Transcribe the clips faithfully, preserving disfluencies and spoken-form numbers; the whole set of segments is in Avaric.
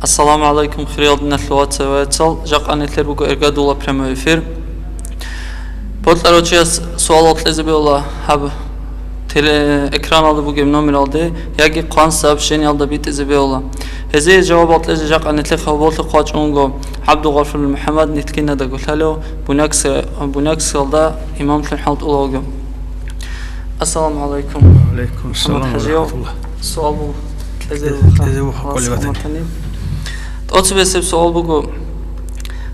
Ассаламу гӀалайкум, хириял диналъул вацал ва яцал. Жакъа нилъер буго Эргадула прямой эфир. Бокьарав чияс суалал кьезе бегьула гьаб теле-, экраналда бугеб номералде яги хъван сообщениялда битӀизе бегьула. Гьезие жавабал кьезе жакъа нилъехъе гьоболлъухъ вачӀун вуго ГӀабдулгъафурил МухӀаммад, нилъгинада гулъалев, Буйнакс-, Буйнакскалда имамлъун хӀалтӀула вуго. Ассаламу гӀалайкум. Ва гӀалайкум ассалам ва рахматуллагь. Суал буго, кьезе Кье-, вуха. кьезе вуха, Аллагьас къолебатани. хӀурматани. ТӀоцебесеб суал буго,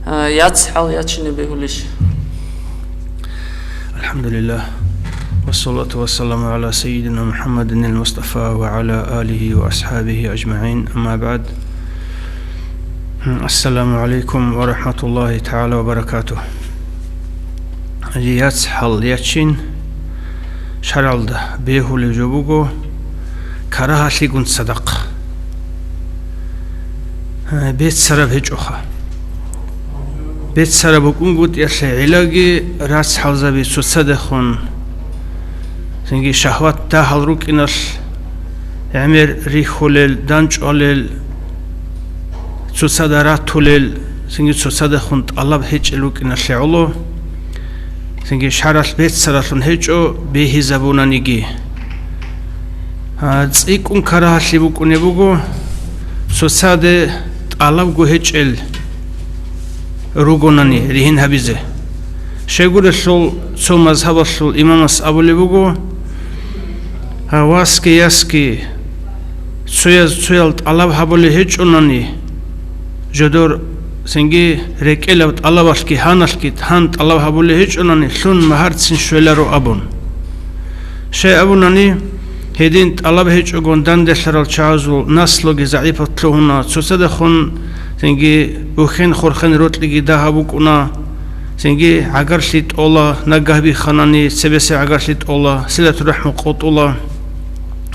а, яц хӀал ячине бегьулищ? الحمد لله، والصلاة والسلام على سيدنا محمد المصطفى وعلى آله وأصحابه أجمعين، أما بعد. السلام عليكم ورحمة الله تعالى وبركاته. Яц хӀал ячин шаргӀалда бегьулеб жо буго карагьалъигун цадахъ. Беццараб гьечӀоха. Беццараб букӀунгутӀиялъе гӀиллаги рацгӀалзаби цоцадехун, цинги шагьват дагьал рукӀиналъ, гӀемер рихьулел, данчӀвалел, цоцада ратулел, цинги цоцадехун тӀалаб гьечӀел рукӀиналъе гӀоло, цинги шаргӀалъ беццаралъун гьечӀо бегьизабунаниги. А, цӀикӀкӀун карагьалъи букӀунеб буго, цоцаде тӀалабго гьечӀел ругонани ригьин гьабизе. Щайгурелъул цо мазгьабалъул имамас абулеб буго, а, васги ясги цояз цоял тӀалаб гьабулеб гьечӀонани, жодор цинги рекӀелаб тӀалабалъги гьаналъги гьан тӀалаб гьабулеб гьечӀонани, лъун магьарцин щвеларо абун. Щай абунани, гьедин тӀалаб гьечӀогун данделъарал чагӀазул наслуги загӀипалъ лъугьуна, цоцадехун цинги бухьен-хурхен рокьиги дагьаб букӀуна, цинги гӀагарлъи тӀола, нагагь бихханани цебесеб гӀагарлъи тӀола, силатурахӀму къотӀула,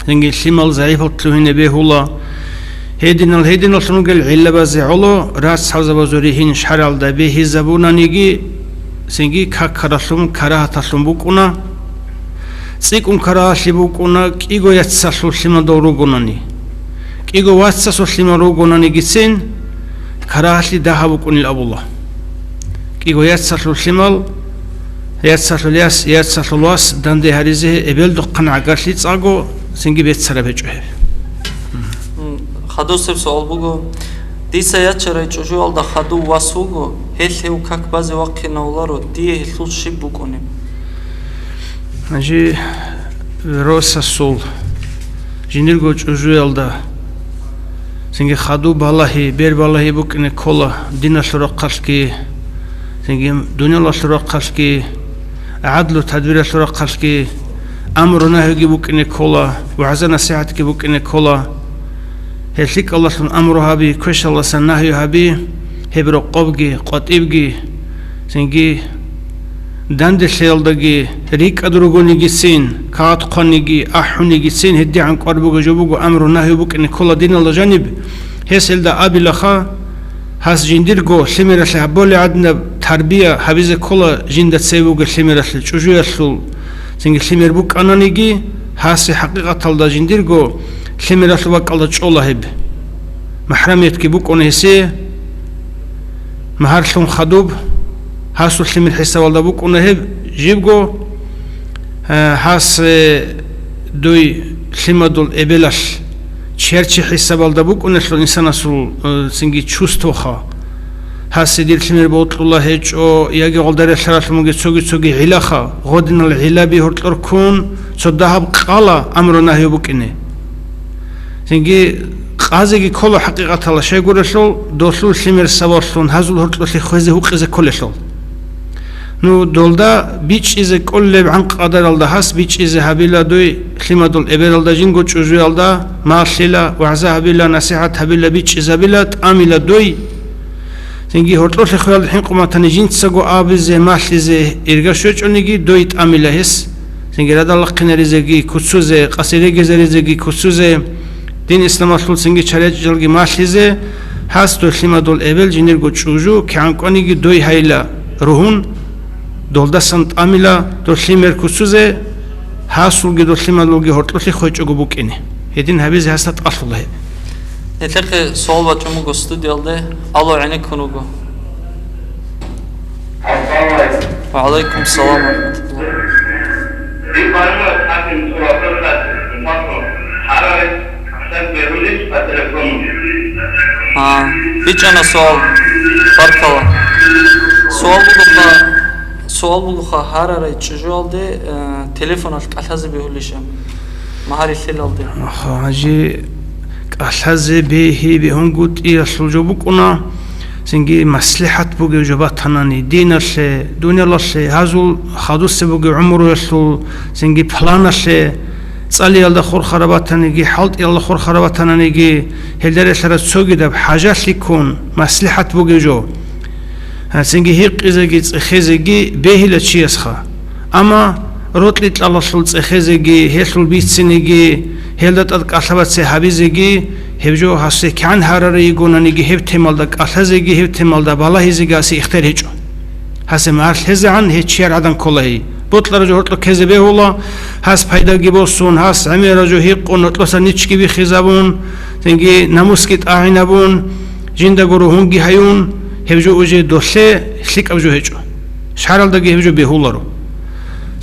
цинги лъимал загӀипалъ лъугьине бегьула. Гьединал-гьединаллъун ругел гӀиллабазе гӀоло рацгӀалзабазул ригьин шаргӀалда бегьизабунаниги, цинги какаралъун, карагьаталъун букӀуна. ЦӀикӀкӀун карагьалъи букӀуна кӀиго яцалъул лъимадул ругонани. КӀиго вацасул лъимал ругонанигицин карагьалъи дагьаб букӀунил абула. КӀиго яцалъул лъимал, яцалъул яс, яцалъул вас данде гьаризе эбелдухъан гӀагарлъи цӀаго, цинги беццараб гьечӀо гьеб. М, хадусеб суал буго, дица ячарай чӀужуялда хадув вас вуго, гьелъ гьев как базе вахъинавуларо, дие гьелъул щиб букӀунеб? Гьанже росасул жиндирго чӀужуялда цинги хадуб балагьи, бер балагьи букӀине ккола диналъул рахъалъги, цинги дуниялалъул рахъалъги, гӀадлу-тадбиралъул рахъалъги, амру-нагьиги букӀине ккола, вагӀза-насихӀатги букӀине ккола. Гьел лъикӀалдалъун амру гьаби, квешалдасан нагью гьаби, гьеб рокъобги, къватӀибги, цинги данделъиялдаги рикӀкӀад ругонигицин, кагъат хъваниги, ахӀунигицин гьедигӀан кӀвар буго жо буго амру-нагью букӀине ккола диналда жаниб. Гьес гьелда абилаха, гьас жиндирго лъимералъе гьаболеб гӀадинаб тарбия гьабизе ккола жинда цеве бугеб лъимералъе чӀужуялъул, цинги лъимер букӀананиги, гьасе хӀакъикъаталда жиндирго лъимералъул бакӀалда чӀола гьеб. МахӀрамиятги букӀуна гьесие, магьарлъун хадуб, гьасул лъимер хӀисабалда букӀуна гьеб, жибго, э, гьас, э, дуй лъимадул эбелалъ черчи хӀисабалда букӀунелъул инсанасул, э, цинги чувствоха. Гьасе дир лъимер бокьула гьечӀо, яги гъолдарелъаралъумаги цоги-цоги гӀилаха, гъодинал гӀилаби гьоркьор ккун, цо дагьаб къала амру-нагью букӀине. Цинги къазеги ккола хӀакъикъаталда, щайгурелъул долъул лъимер сабаблъун гьазул гьоркьолъе хвезе гьукъизе кколелъул. Ну, долда бичӀчӀизе кӀолеб гӀан къадаралда гьас бичӀчӀизе гьабила дуй лъимадул эбелалда жинго чӀужуялда, малъила, вагӀза гьабила, насихӀат гьабила, бичӀчӀизабила, тӀамила дуй. Цинги гьоркьолъе хвеялда хӀинкъуматани жинцаго абизе, малъизе ирга щвечӀониги дуй тӀамила гьес. Цинги радал рахъинаризеги куцузе, къаси регезаризеги куцузе, дин исламалъул цинги чарайчӀалги малъизе, гьас дулъимадул эбел жинирго чӀужу кигӀан кӀваниги дуй гьайила ругьун, долдасан тӀамила дулъимер куцузе, гьасулги дулъимадулги гьоркьолъи хвечӀого букӀине. Гьедин гьабизе гьасда тӀалъула гьеб. Нилъехъе суал бачӀун буго студиялде. Алло, гӀенеккун руго. Ассаламу алейкум. Ва алейкум салам ва рахматуллах. А, бичӀчӀана суал. Баркала. Суал бугоха, суал бугоха, гьарарай чӀужуялде, э, телефоналъ кӀалъазе бегьулищ? Магьари лъелалде. Аха, гьанже кӀалъазе бегьи бегьунгутӀиялъул жо букӀуна, цинги маслихӀат бугев жо батанани, диналъе, дуниялалъе, гьазул хадусеб бугев гӀумруялъул, цинги планалъе, цӀалиялда хурхараб батаниги, хӀалтӀиялда хурхараб батананиги, гьелда релълъараб цогидаб хӀажалъи ккун, маслихӀат бугев жо. Гьа, цинги гьикъизеги цӀехезеги бегьила чиясха. Амма рокьи-кьалалъул цӀехезеги, гьелъул бицинеги, гьелда тӀад кӀалъа-баци гьабизеги, гьеб жо гьасде кигӀан гьарарай йигонаниги, гьеб темалда кӀалъазеги, гьеб темалда балагьизеги гьасе ихтияр гьечӀо. Гьасе магьар лъезегӀан гьев чияр гӀадан ккола гьей. Бокьараб жо гьоркьоб ккезе бегьула, гьас пайдаги босун, гьас гӀемераб жо гьикъун, гьоркьоса ничги биххизабун, цинги намусги тӀагӀинабун, жиндаго ругьунги гьаюн, гьеб жо уже долъе лъикӀаб жо гьечӀо. ШаргӀалдаги гьеб жо бегьуларо.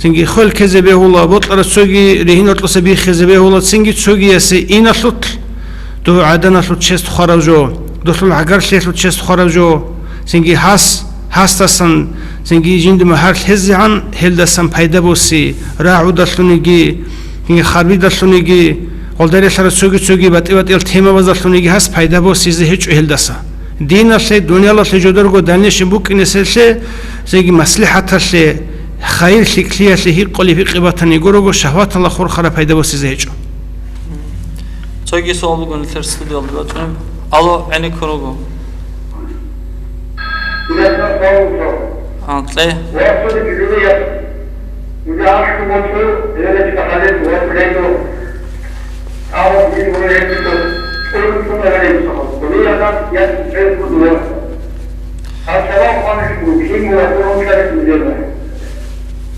Цинги хвел ккезе бегьула, бокьараб цоги ригьин гьоркьоса биххизе бегьула, цинги цогиясе иналъулъ, дов гӀаданалъул чест хвараб жо, долъул гӀагарлъиялъул чест хвараб жо, цинги гьас, гьасдасан, цинги жинда магьар лъезегӀан, гьелдасан пайда боси, рагӀудалъуниги, цинги харбидалъуниги, гьелда релълъараб цоги-цоги батӀи-батӀиял темабаздалъуниги гьас пайда босизе гьечӀо гьелдаса. Диналъе, дуниялалъе жодарго дальнейшем букӀинеселъе, цинги маслихӀаталъе, хайир лъикӀлъиялъе гьикъулеб гьикъи батани гурого, шагьваталда хурхараб пайда босизе гьечӀо. Цоги суал буго нилъер студиялда бачӀунеб. Алло, гӀенеккун руго. А, кье.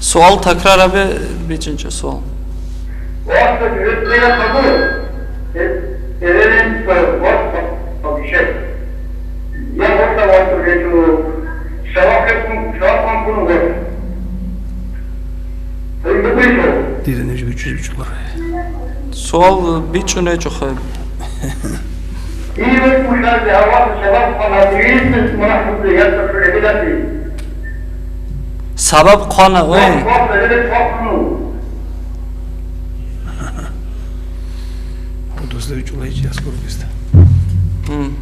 Суал такрар гьабе, бичӀчӀичӀо суал. Дида ниж бичӀчӀизе бичӀчӀуларо. Суал бичӀчӀун гьечӀо хай. Сабаб хъвана, ой. Дусда бичӀчӀула гьечӀ яс гурбизда. М.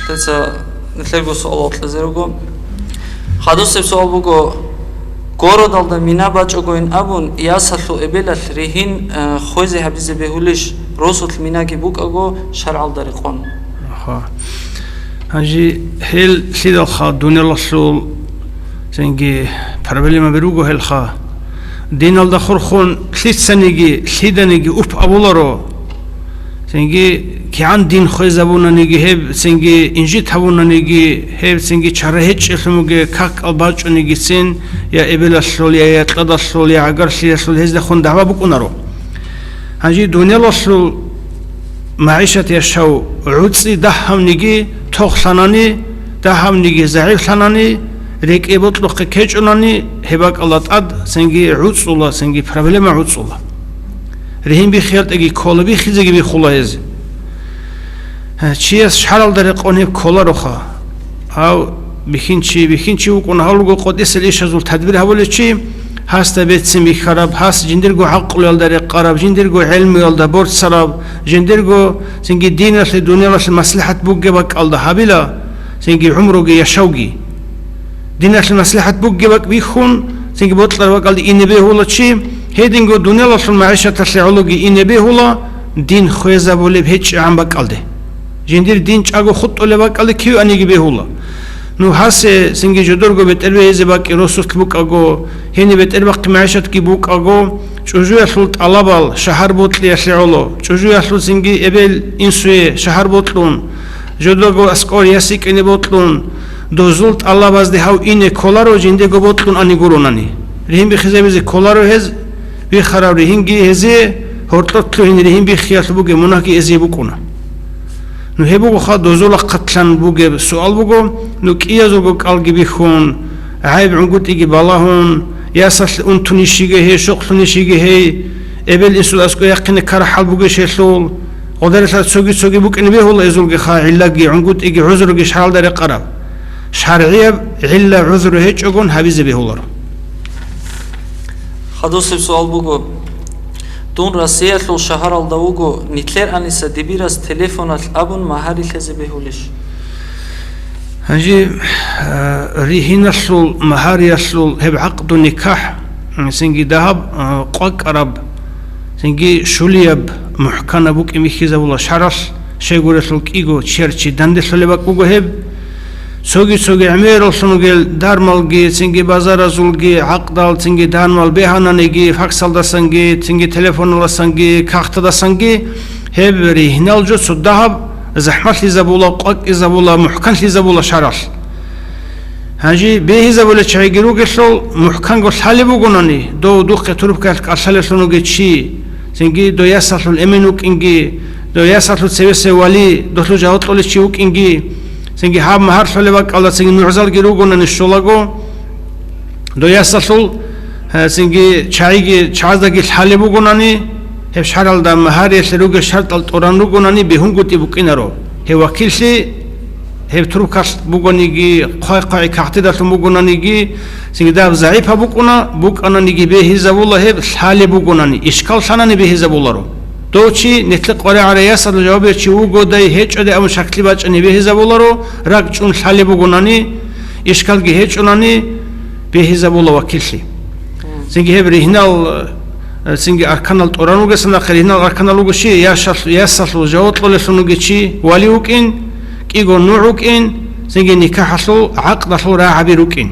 Лъица, нилъего суал кьезе руго. Хадусеб суал буго, городалда мина бачӀагойин абун, ясалъул эбелалъ ригьин, э, хвезе гьабизе бегьулищ, росулъ минаги букӀаго шаргӀалда рекъон? Аха. Гьанже гьел лъидалха дуниялалъул цинги проблемаби руго гьелха. Диналда хурхун лъицаниги, лъиданиги уп абуларо. Цинги кигӀан дин хвезабунаниги гьеб, цинги инжит гьабунаниги гьеб, цинги чара гьечӀелъун бугеб какал бачӀунигицин, я эбелалъул, я якьадалъул, я гӀагарлъиялъул гьездехун дагӀба букӀунаро. Гьанже дуниялалъул магӀишат яшав гӀуцӀи дагьабниги тохлъанани, дагьабниги загӀиплъанани, рекӀее бокьухъе ккечӀунани, гьеб бакӀалда тӀад цинги гӀуцӀула, цинги проблема гӀуцӀула. Ригьин биххиялтӀеги ккола, биххизеги биххула гьез. Гье, чияс шаргӀалда рекъон гьеб кколароха. Гьав бихьинчи, бихьинчи вукӀун гьавлуго къотӀисел ишазул тадбир гьабулев чи, гьасда берцин бихьараб, гьас жиндирго гӀакълуялда рекъараб, жиндирго гӀелмуялда борцараб, жиндирго цинги диналъе, дуниялалъе маслихӀат бугеб бакӀалда гьабила, цинги гӀумруги яшавги. Диналъе маслихӀат бугеб бакӀ бихьун, цинги бокьараб бакӀалде ине бегьула чи, гьединго дуниялалъул магӀишаталъе гӀологи ине бегьула, дин хвезабулеб гьечӀегӀан бакӀалде. Жиндир дин чӀаго хутӀулеб бакӀалде киваниги бегьула. Ну, гьасе цинги жодорго бетӀер бегьизе бакӀи росулъ букӀаго, гьениб бетӀербахъи магӀишатги букӀаго, чӀужуялъул тӀалабал шагьар бокьиялъе гӀоло, чӀужуялъул цинги эбел-инсуе шагьар бокьун, жодорго аскӀор яс йикӀине бокьун, дозул тӀалабазде гьав ине кколаро жиндего бокьун ани гуронани. Ригьин биххизабизе кколаро гьез, биххараб ригьинги гьезие, Гьоркьоб лъугьине ригьин биххиялъул бугеб мунагьги эзие букӀуна. Ну, гьеб бугоха дозул рахъалъан бугеб суал буго, ну, кӀиязулго кӀалги бихьун, гӀайиб гӀунгутӀиги балагьун, ясалъ унтунищиги гьей, щокълъунищиги гьей, эбел-инсул аскӀов яхъине ккарахӀал бугищ гьелъул, гъодаралъ цоги-цоги букӀине бегьула эзулгиха гӀиллаги, гӀунгутӀиги, гӀузруги шаргӀалда рекъараб. ШаргӀияб гӀилла, гӀузру гьечӀогун гьабизе бегьуларо. Хадусеб суал буго. Дун Россиялъул шагьаралда вуго, нилъер аниса дибирас телефоналъ абун магьари лъезе бегьулищ? Гьанже, а, ригьиналъул, магьариялъул гьеб гӀакъду никахӀ, цинги дагьаб, а, къвакӀараб, цинги щулияб, мухӀканаб букӀин бихьизабула шаргӀалъ, щайгурелъул кӀиго чияр чи данделъулеб бакӀ буго гьеб. Цоги-цоги гӀемераллъун ругел дармалги, цинги базаразулги, гӀакъдал, цинги дармал бегьананиги, факсалдасанги, цинги телефоналдасанги, кагътадасанги, гьеб ригьинал жо цо дагьаб захӀмалъизабула, къвакӀизабула, мухӀканлъизабула шаргӀалъ. Гьанже бегьизабулел чагӀиги ругелъул, мухӀканго лъалеб бугонани, дов духъе турпкаялъ кӀалъалелъун вугев чи, цинги дов ясалъул эмен вукӀинги, дов ясалъул цевесев вали, долъул жаваб кьолев чи вукӀинги, цинги гьаб магьар лъолеб бакӀалда цинги нугӀзалги ругонани щолаго, дов ясалъул, э, цинги чагӀиги чагӀаздаги лъалеб бугонани, гьеб шаргӀалда магьариялъе ругел шартӀал тӀуран ругонани, бегьунгутӀи букӀинаро. Гьеб вакиллъи, гьеб турпкалъ бугониги, хъвай-хъвай кагътидалъун бугонаниги, цинги дагьаб загӀипаб букӀуна, букӀананиги бегьизабула гьеб, лъалеб бугонани, ишкал лъанани бегьизабуларо. Дов чи, нилъер къваригӀарай ясалъул жавабияв чи вугодай гьечӀодай абун шаклъи бачӀани бегьизабуларо, ракӀчӀун лъалеб бугонани, ишкалги гьечӀонани, бегьизабула вакиллъи. Цинги гьеб ригьинал, э, цинги арканал тӀуран вугесанахъе, ригьинал арканал руго чи, яшалъ-, ясалъул жаваб кьолелъун вугев чи вали вукӀин, кӀиго нугӀ вукӀин, цинги никахӀалъул, гӀакъдалъул рагӀаби рукӀин.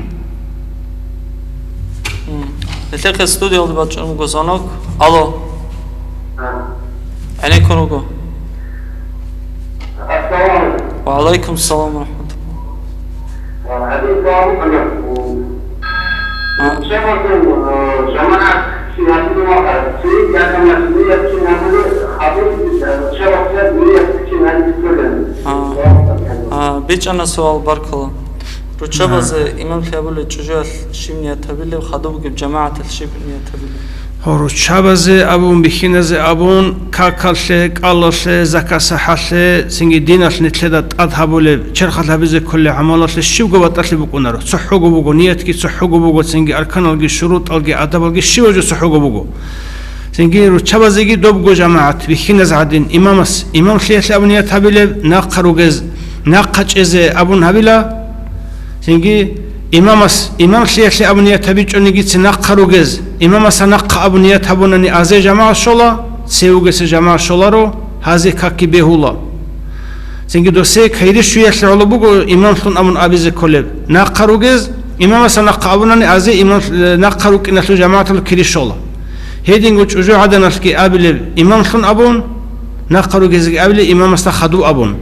М. Нилъехъе студиялда бачӀун буго звонок. Алло. ГӀенеккун руго. Ассаламу алейкум. Ва алейкум салам ва рахматуллах. А, гьадин салам алейкум. А. Чабазул, э, жамагӀат чи гьабилан, э, чи гьабилан ният чи гьабилан, гьабилан, э, чабазул ният чи гьабилан. А. А, бичӀчӀана суал, баркала. Руччабазе имамлъи гьабулел чӀужуялъ щиб ният гьабилеб, хадуб бугеб жамагӀаталъ щиб ният гьабилеб? Гьо, руччабазе абун, бихьиназе абун, какалъе, кӀалалъе, закат-сахӀалъе, цинги диналъ нилъеда тӀад гьабулеб, черхалъ гьабизе кколел гӀамалалъе щибго батӀалъи букӀунаро. ЦохӀого буго, ниятги цохӀого буго, цинги арканалги, шурутӀалги, адабалги щибаб жо цохӀого буго. Цинги руччабазеги добго жамагӀат, бихьиназ гӀадин, имамас, имамлъиялъе абун ният гьабилеб, нахъа ругез, нахъа чӀезе абун гьабила. Цинги имамас, имамлъиялъе абун ният гьабичӀонигицин нахъа ругез, имамасда нахъа абун ният гьабунани азе жамагӀат щола, цевугесе жамагӀат щоларо, гьазе какги бегьула. Цинги досе кайри щуялъе гӀоло буго имамлъун абун абизе кколеб. Нахъа ругез, имамасда нахъа абунани азе имам, э, нахъа рукӀиналъул жамагӀаталъул кири щола. Гьединго чӀужугӀаданалъги абилеб имамлъун абун, нахъа ругезеги абилеб имамасда хадуб абун.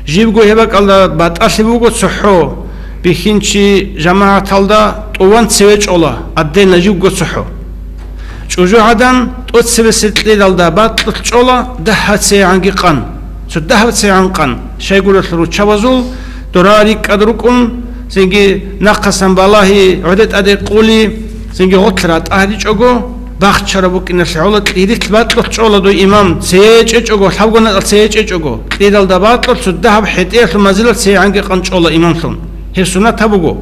Жибго гьеб бакӀалда батӀалъи буго цохӀо, бихьинчи жамагӀаталда тӀуван цеве чӀола, отдельно жибго цохӀо. ЧӀужугӀадан тӀоцебесеб кьералда бакьулъ чӀола дагьаб цевегӀанги къан, цо дагьаб цевегӀан къан, щайгурелъул руччабазул дора рикӀкӀад рукӀун, цинги нахъасан балагьи, гӀодетӀаде къули, цинги гъорлъ ратӀа гьаричӀого, бахчараб букӀиналъе гӀола кьерилъ бакьулъ чӀола дой имам, цее чӀечӀого, лъабго натӀал цее чӀечӀого, кьералда бакьулъ цо дагьаб хӀетӀеялъул манзилалъ цевегӀанги къан чӀола имамлъун. Гьеб суннатаб буго.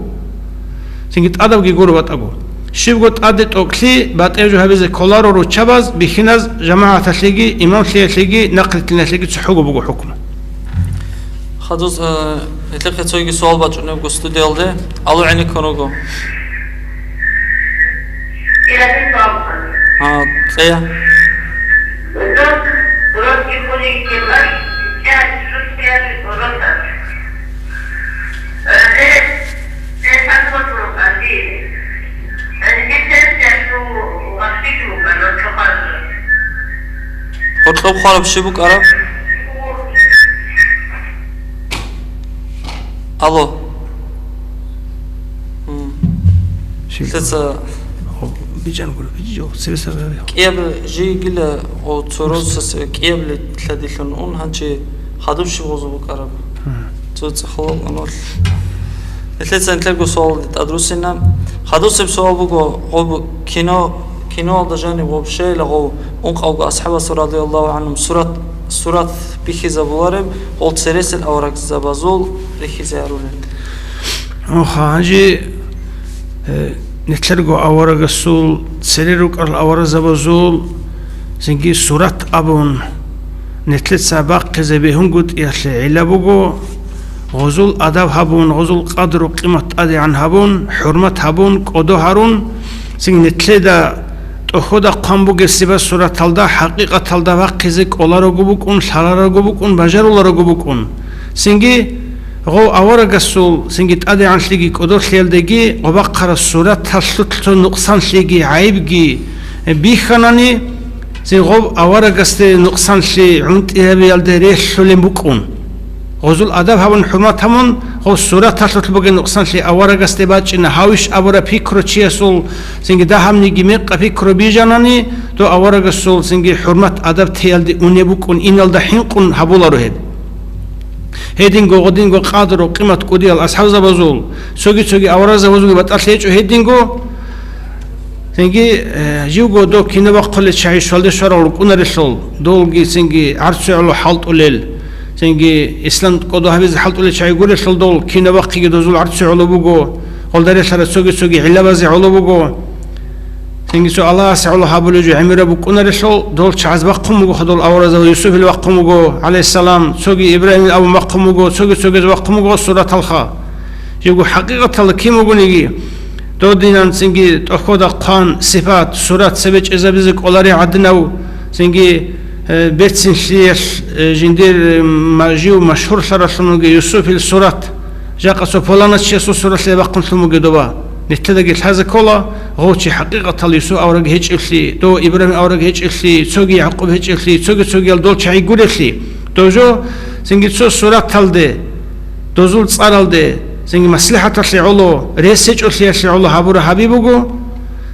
Цинги тӀадабги гуро батӀаго. Щибго тӀаде тӀокӀлъи батӀеб жо гьабизе кколаро руччабаз, бихьиназ, жамагӀаталъеги, имамлъиялъеги, нахърилълъиналъеги цохӀого буго хӀукму. Хадуз, э, гьелъухъе цоги суал бачӀунебго студиялде. Алло, гӀенеккун руго. Гьа, кьея. Гьоркьоб хвараб щиб букӀараб? Алло. М. Щиб? Лъица? Гьоб-, БичӀан гуро, бичӀо, цебесараб гьабе. КӀияб жийгила, о, цо росас кӀияб лъадилъун ун, гьанчи хадуб щиб гъозу букӀараб? Гьа. Цо цӀехолол анвал. Нилъеца нилъерго суалалде тӀадрусина. Хадусеб суал буго, гъоб кино, киноялда жаниб гъоб щайила гъов ункъавго асхӀабас радияллагьу гӀанхум сурат, сурат бихьизабулареб, гъол цересел аварагзабазул рихьизе гьарулел. Оха, гьанже, э, нилъерго аварагасул, цере рукӀарал аварагзабазул цинги сурат абун, нилъеца бахъизе бегьунгутӀиялъе гӀилла буго, гъозул адаб гьабун, гъозул къадру-къимат тӀадегӀан гьабун, хӀурмат гьабун, кӀодо гьарун, цин нилъеда тӀохьода хъван бугеб сипат-сураталда хӀакъикъаталда бахъизе кӀоларого букӀун, лъаларого букӀун, бажаруларого букӀун. Цинги гъов аварагасул, цинги тӀадегӀанлъиги кӀодолъиялдеги гъоб бахъараб сураталъулъ цо нукъсанлъиги гӀайибги бихьанани, цин гъоб аварагасде нукъсанлъи гӀунтӀи гьабиялде релълъулеб букӀун. Гъозул адаб гьабун, хӀурмат гьабун, гъоб сураталъулъ бугеб нукъсанлъи аварагасде бачӀина, гьавищ абураб пикру чиясул, цинги дагьабниги мекъаб пикру бижанани, дов аварагасул цинги хӀурмат-адаб теялде унеб букӀун, иналда хӀинкъун гьабуларо гьеб. Гьединго гъодинго къадру-къимат кӀудиял асхӀабзабазул, цоги-цоги аварагзабазулги батӀалъи гьечӀо гьединго. Цинги, э, живго дов кино бахъулел чагӀи щвалде щварал рукӀунарелъул, долги цинги гӀарцуе гӀоло хӀалтӀулел, цинги ислам кӀодо гьабизе хӀалтӀулел чагӀи гурелъул, дол кино бахъиги дозул гӀарцуе гӀоло буго, гъолда релълъарал цоги-цоги гӀиллабазе гӀоло буго. Цинги цо Аллагьасе гӀоло гьабулеб жо гӀемераб букӀунарелъул, дол чагӀаз бахъун буго, хадур аварагзабаз Юсуфил бахъун буго, гӀалайгьиссалам, цоги Ибрагьимил абун бахъун буго, цоги-цогияз бахъун буго сураталха. Живго хӀакъикъаталда кин бугониги, додинан цинги тӀохьода хъван, сипат, сурат цебе чӀезабизе кӀоларей гӀадинав, цинги, э, берцинлъиялъ, э, жиндир, э, ма-, жив машгьурлъаралъун вугев Юсуфил сурат. Жакъа цо пуланас чиясул суратлъи бахъун лъун бугеб доба. Нилъедаги лъазе ккола, гъов чи хӀакъикъаталда Юсуп авараг гьечӀеблъи, дов Ибрагьим авараг гьечӀеблъи, цоги ЯгӀкъуб гьечӀеблъи, цоги-цогиял дол чагӀи гуреблъи. Дов жо, цинги цо сураталде, дозул цӀаралде, цинги маслихӀаталъе гӀоло, рес гьечӀолъиялъе гӀоло гьабура гьаби буго,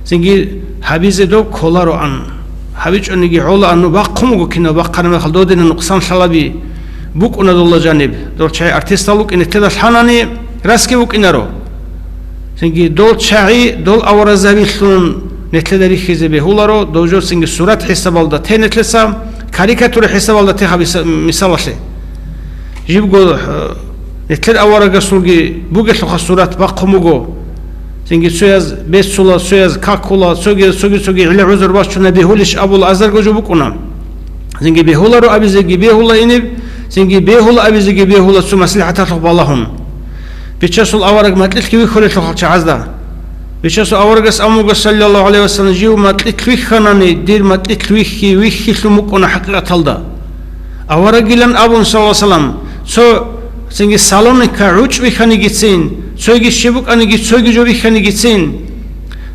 цинги гьабизе дов кколароан. ГьабичӀониги гӀолаан, ну бахъун буго кино бахъараб мехалда додинан нукъсан лъалаби букӀуна дола жаниб. Дол чагӀи артистал вукӀин нилъеда лъанани, расги вукӀинаро. Цинги дол чагӀи, дол аварагзабилъун нилъеда рихьизе бегьуларо, дов жо цинги сурат хӀисабалда те нилъеца, карикатура хӀисабалда те гьабиса-, мисалалъе. Жибго, э, нилъер аварагасулги бугелъулха сурат бахъун буго. Цинги цояз бецула, цояз какула, цоги, цоги, цоги гӀилла гӀузур бачуна бегьулищ абула азарго жо букӀуна. Цинги бегьуларо абизеги бегьула иниб, цинги бегьула абизеги бегьула цо маслихӀаталъухъ балагьун. Бичасул авараг макьилъги вихьулелъул хал чагӀазда. Бичасул аварагас амуго, саллаллагьу гӀалайгьи вассалам, жив макьилъ вихьанани, дир макьилъ вихьи, вихьилъун букӀуна хӀакъикъаталда. Аварагилан абун, саллаллагьу гӀалайгьи вассалам, цо цинги салоника гӀучӀ вихьанигицин, цойги щиб букӀаниги, цойги жо вихьанигицин,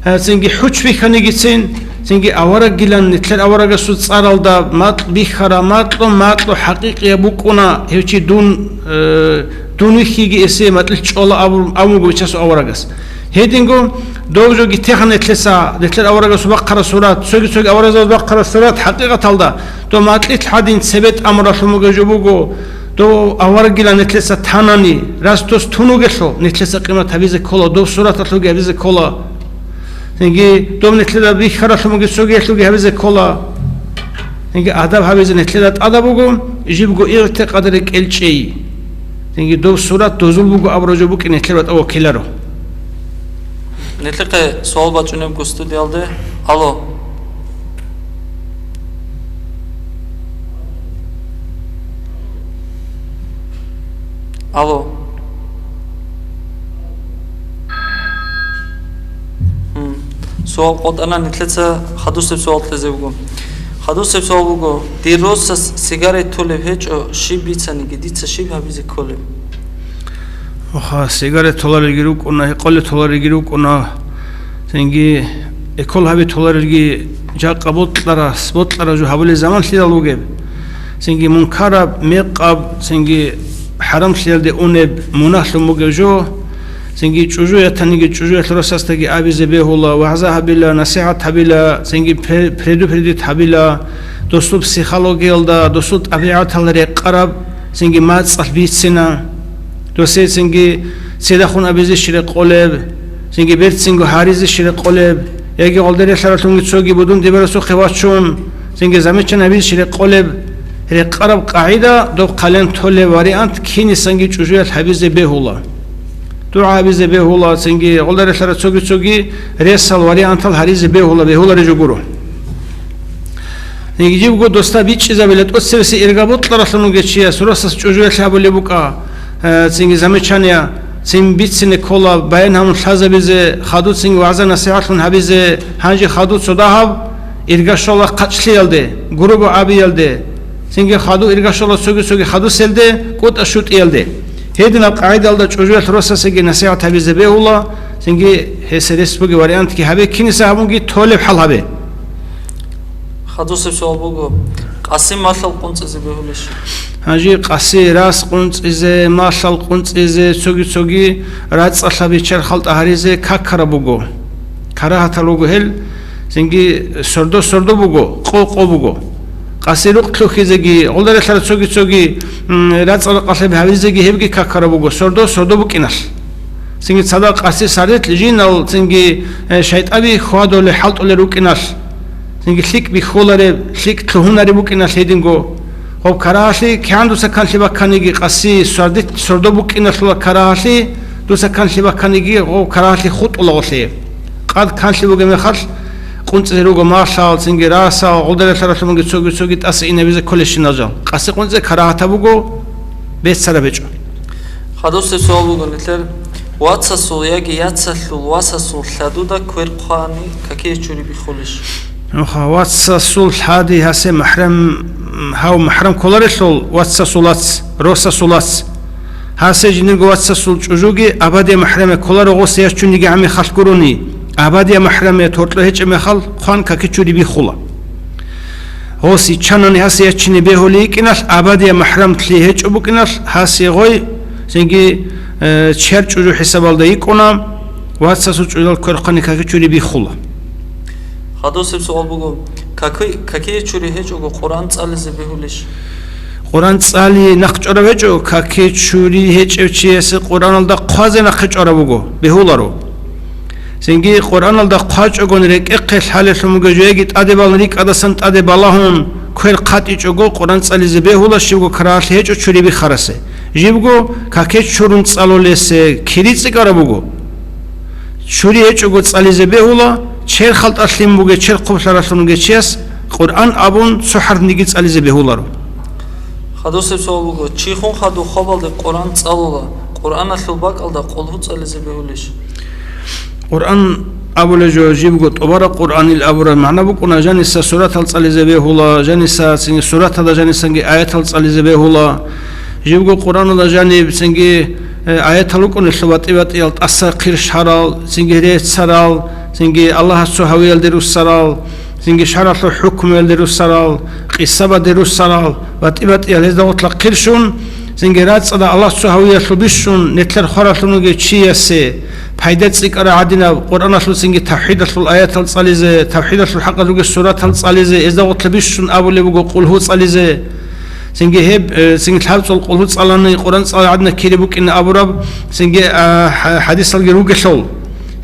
э, цинги хӀуч вихьанигицин, цинги аварагилан, нилъер аварагасул цӀаралда макь бихьара, макьу, макьу хӀакъикъияб букӀуна, гьев чи дун, э, дун вихьиги эсе макьилъ чӀола абу-, абун буго бичасул аварагас. Гьединго, дов жоги теханетлъеса, нилъер аварагасул бахъараб сурат, цоги-цоги аварагзабаз бахъараб сурат, хӀакъикъаталда, дов макьилъ гьадин цебе тӀамуралъун бугеб жо буго, дов аварагилан нилъеца танани, рас дос тун вугелъул, нилъеца къимат гьабизе ккола, дов сураталъулги гьабизе ккола. Цинги дов нилъеда бихьаралъун бугеб цогиялъулги гьабизе ккола. Цинги адаб гьабизе нилъеда тӀадаб буго, жибго игътикъадаре кӀелчӀей. Цинги дов сурат дозул буго абураб жо букӀин нилъер батӀа вокиларо. Нилъехъе суал бачӀунебго студиялде. Алло. Алло. Гьум. Суал къотӀана, нилъеца хадусеб суал кьезе буго. Хадусеб суал буго, дир росас сигарет толеб гьечӀо, щиб бицаниги, дица щиб гьабизе кколеб? Оха, сигарет толарелги рукӀуна, гьекъолеб толарелги рукӀуна, цинги экол гьаби толарелги жакъа бокьарас, бокьараб жо гьабулеб заман лъидал бугеб. Цинги мункараб, мекъаб, цинги хӀарамлъиялде унеб мунагьлъун бугеб жо, Цинги чӀужуятаниги чӀужуялъ росасдаги абизе бегьула, вагӀза гьабила, насихӀат гьабила, цинги пре-, предупредить гьабила, досул психологиялда, досул тӀабигӀатал рекъараб, цинги мацӀалъ бицина. Досецинги цидахун абизе щирекъолеб, цинги берцинго гьаризе щирекъолеб, яги гъолдерелъаралъунги цоги будун дибарасухъе вачун, цинги замечание гьабизе щирекъолеб, рекъараб къагӀида доб хъален толеб вариант кинисанги чӀужуялъ гьабизе бегьула. ДугӀа гьабизе бегьула, цинги гъолдерелъара цоги-цоги ресал вариантал гьаризе бегьула, бегьулареб жо гуро. Нигидибго досда бичӀчӀизабила тӀоцебисе ирга бокьаралъун вугев чияс росас чӀужуялъе абулеб букӀа, э, цинги замечание, цин бицине ккола, баян гьамун лъазабизе, хадуцинги вагӀза-насихӀатлъун гьабизе, гьанже хадур цо дагьаб ирга щола хъачлъиялде, грубо абиялде, цинги хадур ирга щола цоги-цоги хадуселде, кӀутӀа-щутӀиялде. Гьединаб къагӀидалда чӀужуялъ росасеги насихӀат гьабизе бегьула, цинги гьесие рес бугеб вариантги гьабе, киниса гьабунги толеб хӀал гьабе. Хадусеб суал буго, къаси малъал къунцӀизе бегьулищ? Гьанже къаси рас къунцӀизе, малъал къунцӀизе, цоги-цоги рацӀцӀалъаби, чер халтӀа гьаризе какараб буго. Карагьатал руго гьел, цинги сордо-сордо буго, къо-къо буго. Къаси рукъ лъухьизеги, гъолдарелъара цоги-цоги, м, рацӀцӀа-ракъалъаби гьавизеги гьебги какараб буго, сордо-сордо букӀиналъ. Цинги цадахъ къаси сардилъ жинал, цинги, э, шайтӀаби хьвадулел хӀалтӀулел рукӀиналъ. Цинги лъикӀ бихьулареб, лъикӀ лъугьунареб букӀиналъ гьединго. Гъоб карагьалъи кигӀан дуца канлъи бакканиги, къаси сорди-, сордо букӀиналъула карагьалъи дуца канлъи бакканиги, гъоб карагьалъи хутӀула гъолъие. Къад канлъи бугеб мехалъ, къунцӀизе руго малъал, цинги расал, гъолдарелъаралъумаги цоги-цоги тӀаса инабизе кколещинал жал. Къаси къунцӀизе карагьатаб буго, беццараб гьечӀо. Хадусеб суал буго нилъер. Вацасул яги яцалъул васасул лъадуда квер хъвани какие чури биххулищ? Нуха вацасул лъади гьасе махӀрам, гьав махӀрам кколарелъул вацасулац, росасулац. Гьасе жинирго вацасул чӀужуги абадия махӀраме кколаро гъосе яччуниги гьамихалъ гурони, абадия махӀраме торкьо гьечӀеб мехал хъван каки чури биххула. Гъос иччанани гьасе ячине бегьулей йикӀиналъ, абадия махӀрамлъи гьечӀо букӀиналъ, гьасе гъой, цинги, э, чияр чӀужу хӀисабалда йикӀуна, вацасул чӀужал кверхъани каки чури биххула. Хадусеб суал буго, каки-, какие чури гьечӀого Къуръан цӀализе бегьулищ? Къуръан цӀали нахъ чӀварав гьечӀо, каки чури гьечӀев чиясе Къуръаналда хъвазе нахъе чӀварав вуго, бегьуларо. Цинги Къуръаналда хъвачӀогон рекӀехъе лъалелъун буго, жеги тӀаде балун рикӀкӀадасан тӀаде балагьун, квер хъатӀичӀого Къуръан цӀализе бегьула, щибго карагьалъи гьечӀо чури биххарасе. Жибго каке чурун цӀалулесе кири цӀикӀкӀараб буго. Чури гьечӀого цӀализе бегьула, чер халтӀалъин бугев, чер хъублъаралъун вугев чияс Къуръан абун цо хӀарфниги цӀализе бегьуларо. Хадусеб суал буго, чи хун хадуб хабалде Къуръан цӀалула, Къуръаналъул бакӀалда къулгьу цӀализе бегьулищ? Къуръан абулеб жо жибго тӀубараб Къуръанил абураб магӀна букӀуна, жаниса суратал цӀализе бегьула, жаниса цинги сураталда жанисанги аятал цӀализе бегьула. Жибго Къуръаналда жаниб цинги, э, аятал рукӀунелъул батӀи-батӀиял тӀаса хъирщарал, цинги реццарал, цинги Аллагьас цо гьавиялде руссарал, цинги шаргӀалъул хӀукмуялде руссарал, къисабаде руссарал, батӀи-батӀиял гьезда гъорлъа хъирщун, цинги рацӀцӀада Аллагь цо гьавиялъул бищун, нилъер хваралъун вугев чиясе пайда цӀикӀкӀараб гӀадинаб Къуръаналъул цинги тавхӀидалъул аятал цӀализе, тавхӀидалъул хӀакъалъулги суратал цӀализе, гьезда гъорлъа бищун абулеб буго къулгьу цӀализе. Цинги гьеб, э, цинги лъабцӀул къулгьу цӀалани, Къуръан цӀалай гӀадина кири букӀина абураб, цинги, а, хӀа-, хӀадисалги ругелъул.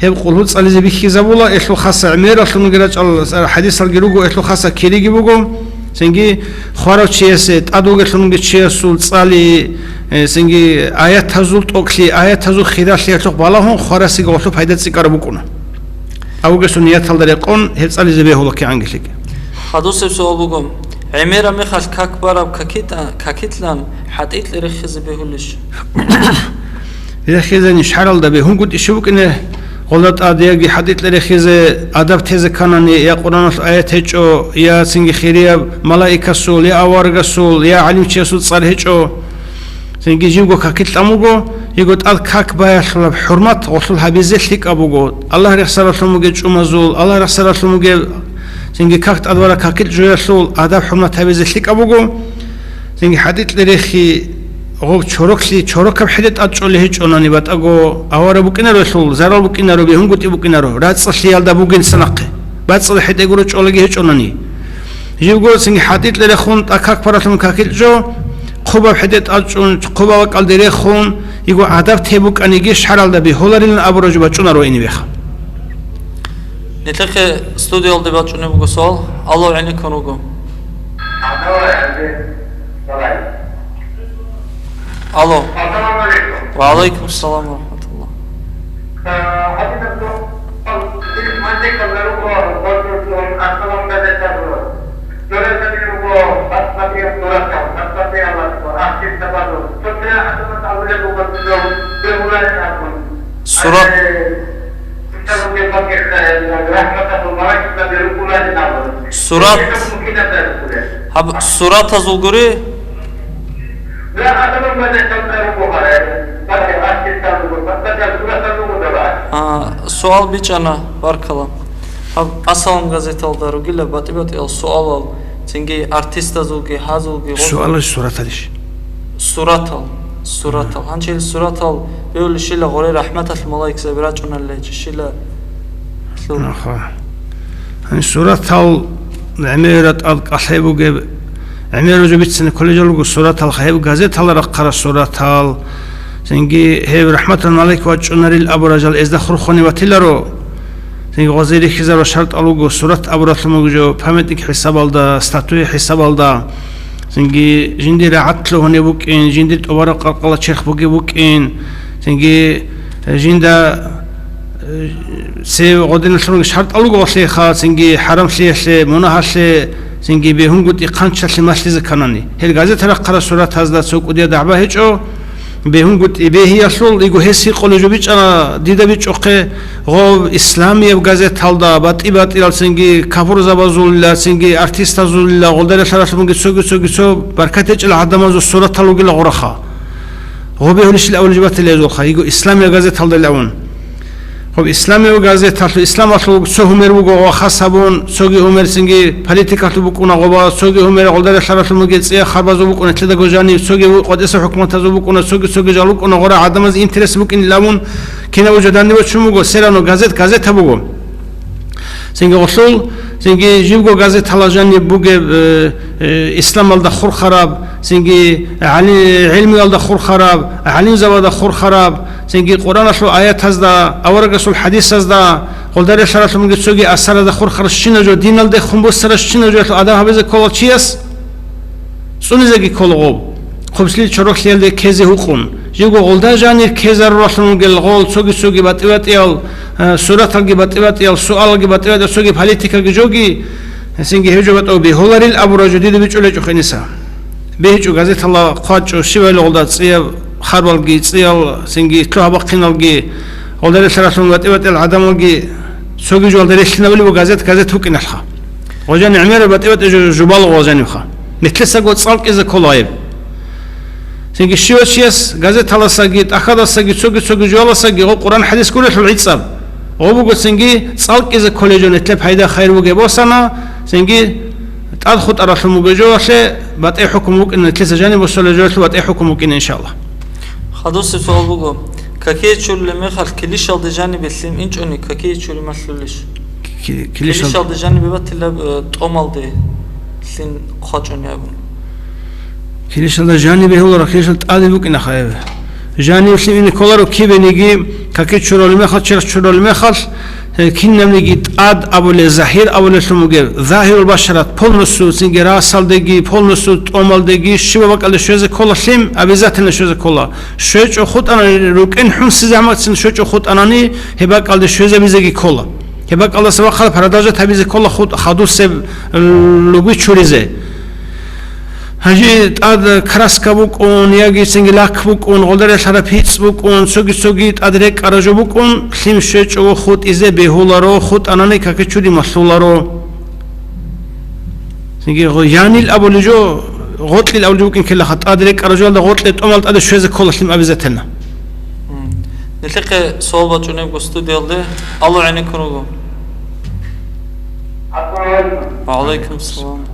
Гьеб къулгьу цӀализе бихьизабула, гьелъул хаса гӀемералъунги рачӀал хӀадисалги руго, гьелъул хаса кириги буго. Цинги хварав чиясе, тӀад вугелъулги чиясул цӀали, э, цинги аятазул тӀокӀлъи, аятазул хиралъи гьелъухъ балагьун хварасеги гъолъул пайда цӀикӀкӀараб букӀуна. Августу нияталда рекъон гьеб цӀализе бегьула кигӀангелъиги. Хадусеб суал буго, гӀемераб мехалъ как бараб какитӀа-, какитлъан хӀатӀикье рехизе бегьулищ? Рехизани шаргӀалда бегьунгутӀи щиб букӀине, гъолда тӀад яги хӀатӀикье рехизе адаб тезе кканани, я Къуръаналъул аят гьечӀо, я цинги хирияб малаикасул, я аварагасул, я гӀалимчиясул цӀар гьечӀо. Цинги живго какилъ тӀамуго, йиго тӀад как баялъулаб хӀурмат гъолъул гьабизе лъикӀаб буго. Аллагь рехсаралъун бугеб чӀумазул, Аллагь рехсаралъун бугеб цинги как тӀадвара какилъ жоялъул адаб-хӀурмат гьабизе лъикӀаб буго. Цинги хӀатӀикье рехи, Гъоб чороклъи, чорокаб хӀетӀе тӀад чӀолей гьечӀонани батӀаго авара букӀинарелъул, зарал букӀинаро, бегьунгутӀи букӀинаро, рацӀцӀалъиялда бугин санахъе, бацӀцӀала хӀетӀе гуро чӀолеги гьечӀонани. Живго цинги хӀатӀикье рехун, тӀакакпаралъун какилъ жо, хъубаб хӀетӀе тӀад чӀун, хъубаб бакӀалде рехун, йиго гӀадаб те букӀаниги шаргӀалда бегьуларилан абураб жо бачӀунаро гьенибеха. Нилъехъе студиялде бачӀунеб буго суал. Алло, гӀенеккун руго. Алло. Ассаламу алейкум. Ва алейкум салам ва рахматуллах. Сурат. Сурат. Гьаб, суратазул гури? А, суал бичӀчӀана, баркала. Гьаб, «Ассалам» газеталда ругила батӀи-батӀиял суалал, цинги артистазулги, гьазулги, гъозул. Суалал сураталищ? Суратал, суратал. Гьанчил суратал бегьулищила гъоре рахӀматалъ малаикзаби рачӀуналли, чищила лъур. Аха. Гьаниб суратал гӀемераб тӀад кӀалъай бугеб, гӀемераб жо бицина кколел руго суратал, гьеб газетал рахъарал суратал, цинги гьеб рахӀматал малаик вачӀунарил абурал жал эзда хурхунев ватиларо. Цинги гъозе рихьизарал шартӀал руго, сурат абуралъун буго жо, памятник хӀисабалда, статуя хӀисабалда, цинги жиндир рагӀатлъун гьунеб букӀин, жиндир тӀубараб къаркъала черх бугеб букӀин, цинги жинда, э, цев гъодиналъун шартӀал руго гъолъеха, цинги хӀарамлъиялъе, мунагьалъе, цинги бегьунгутӀи хъанчалъе малъизе кканани. Гьел газета рахъарал суратазда цо кӀудияб дагӀба гьечӀо, бегьунгутӀи бегьиялъул, йиго гьес гьикъулеб жо бичӀчӀана, дида бичӀчӀохъе, гъоб исламияб газеталда батӀи-батӀиял цинги капурзабазулила, цинги артистазулила, гъолда релълъаралъун бугеб цоги-цоги цо баркат гьечӀел гӀадамазул суратал ругила гъураха. Гъоб бегьулищил авлужи батила гьезулха, йиго исламияб газеталдалъун. Гъоб исламияб газеталъул, исламалъул цо гьумер буго ва хас гьабун, цоги гьумер цинги политикалъул букӀуна гъоба, цоги гьумер гъолда релълъаралъун бугеб цӀия харбазул букӀуна лъидаго жанив, цоги къватӀиса хӀукуматазул букӀуна, цоги-цоги жал букӀуна гъура гӀадамаз интерес букӀинилан, кинаб жо данде бачун буго, все равно газет газета буго. Цинги гъолъул, цинги жибго газетала жаниб бугеб, э, э, исламалда хурхараб, цинги гӀали-, гӀилмуялда хурхараб, гӀалимзабада хурхараб, цинги Къуръаналъул аятазда, аварагасул хӀадисазда, гъолда релълъаралъун бугеб цоги асарада хурхарабщинаб жо, диналде хун буссарабщинаб жо адам гьабизе ккола чияс, цӀунизеги ккола гъоб. Хъубсил чороклъиялде ккезе гьукъун. Живго гъолда жанир ккезаруралъун ругел гъол цоги-цоги батӀи-батӀиял, э, сураталги батӀи-батӀиял, суалалги батӀи-батӀиял, цоги политикаги жоги, гьесинги гьев жо батӀав бегьуларил абураб жо дида бичӀчӀулечӀо хениса. БегьичӀо газетала хъвачӀо, щибали гъолда цӀияб харбалги, цӀиял цинги лъугьа-бахъиналги, гъолда релълъаралъун батӀи-батӀиял гӀадамалги цоги жоялда релълъинабулеб газет, газет букӀиналъха. Гъожани гӀемераб батӀи-батӀи жо-, жубал гъожанибха. Нилъесаго цӀалкӀизе ккола гьеб. Цинги щивав чияс газеталасаги, тӀахьадасаги, цоги-цоги жояласаги гъо Къуръан хӀадис гурелъул гӀицӀаб. Гъо буго цинги цӀалкӀизе кколей жо нилъер пайда-хайр бугеб босана, цинги тӀад хутӀаралъун бугеб жоялъе батӀи хӀукму букӀина, нилъеца жаниб босулеб жоялъул батӀи хӀукму букӀина, иншаллагь. Хадусеб суал буго, какие чурулеб мехалъ килищалде жанибе лъим инчӀони, какие чури малъулищ? Ки-, килищал- Килищалде жанибе батилаб, э, тӀомалде лъим хъвачӀони абун. Килищалда жанибе гьуларал, килищал тӀаде букӀинаха гьеб. Жаниб лъим ине кколаро кибениги, какие чурулеб мехалъ, черх чурулеб мехалъ, Гьел кинабниги тӀад абулеб, загьир абулеблъун бугеб, загьирул башарат полностью, цинги расалдеги, полностью тӀомалдеги, щибаб бакӀалде щвезе ккола лъим, обязательно щвезе ккола. ЩвечӀо хутӀанани, рукӀин хӀунси зягӀматцин щвечӀо хутӀанани, гьеб бакӀалде щвезабизеги ккола. Гьеб бакӀалдаса вахъала продолжать гьабизе ккола хутӀ-, хадусеб, э, лугби чуризе. Гьанже тӀад краска букӀун, яги цинги лак букӀун, гъолда релълъараб пицӀ букӀун, цоги-цоги тӀад рекӀараб жо букӀун, лъим щвечӀого хутӀизе бегьуларо, хутӀанани каки чури малъуларо. Цинги гъо-, янил абулеб жо, гъоркьил абулеб жо букӀин ккелаха, тӀад рекӀараб жоялда гъоркье тӀомал тӀаде щвезе ккола лъим обязательно. М. Нилъехъе суал бачӀунебго студиялде. Алло, гӀенеккун руго. Ассаламу алейкум. Ва алейкум салам.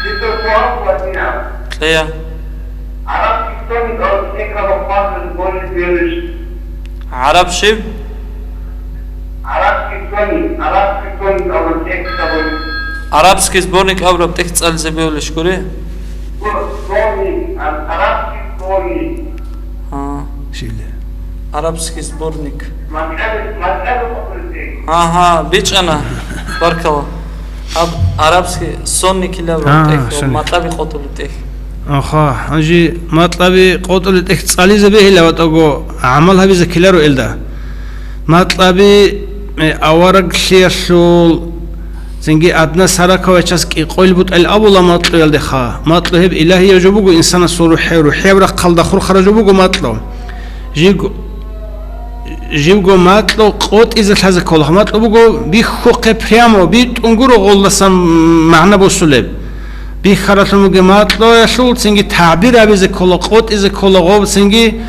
Дица суал батила. Кьея. Арабский соник, а вот это как можно больше берешь. Араб шиб? Арабский соник, арабский соник, а вот это как вот. Арабский сборник абураб тӀехь цӀализе бегьулищ гури? Соник, а, арабский соник. А. Шиле. Арабский сборник. МатӀаби, матӀаби къотӀулеб тӀехь. Агьа, бичӀчӀана. Баркала. Аб-, арабский сонникилаб А, тӀехь, сонник. МатӀаби къотӀулеб тӀехь. Аха, гьанже матӀаби къотӀулеб тӀехь цӀализе бегьила ватӀаго, гӀамал гьабизе ккеларо элда. МатӀаби, э, авараглъиялъул, цинги адна сараковай час кӀикъойл бутӀал абула макьуялдеха. Макьу гьеб илагьияб жо буго, инсанасул рухӀ-, рухӀияб рахъалда хурхараб жо буго макьу. Жибго, жибго макьу къотӀизе лъазе ккола. Макьу буго бихьухъе прямо, битӀун гуро гъолдасан магӀна босулеб. Бихьаралъун бугеб макьуялъул цинги табир абизе ккола, къотӀизе ккола гъоб цинги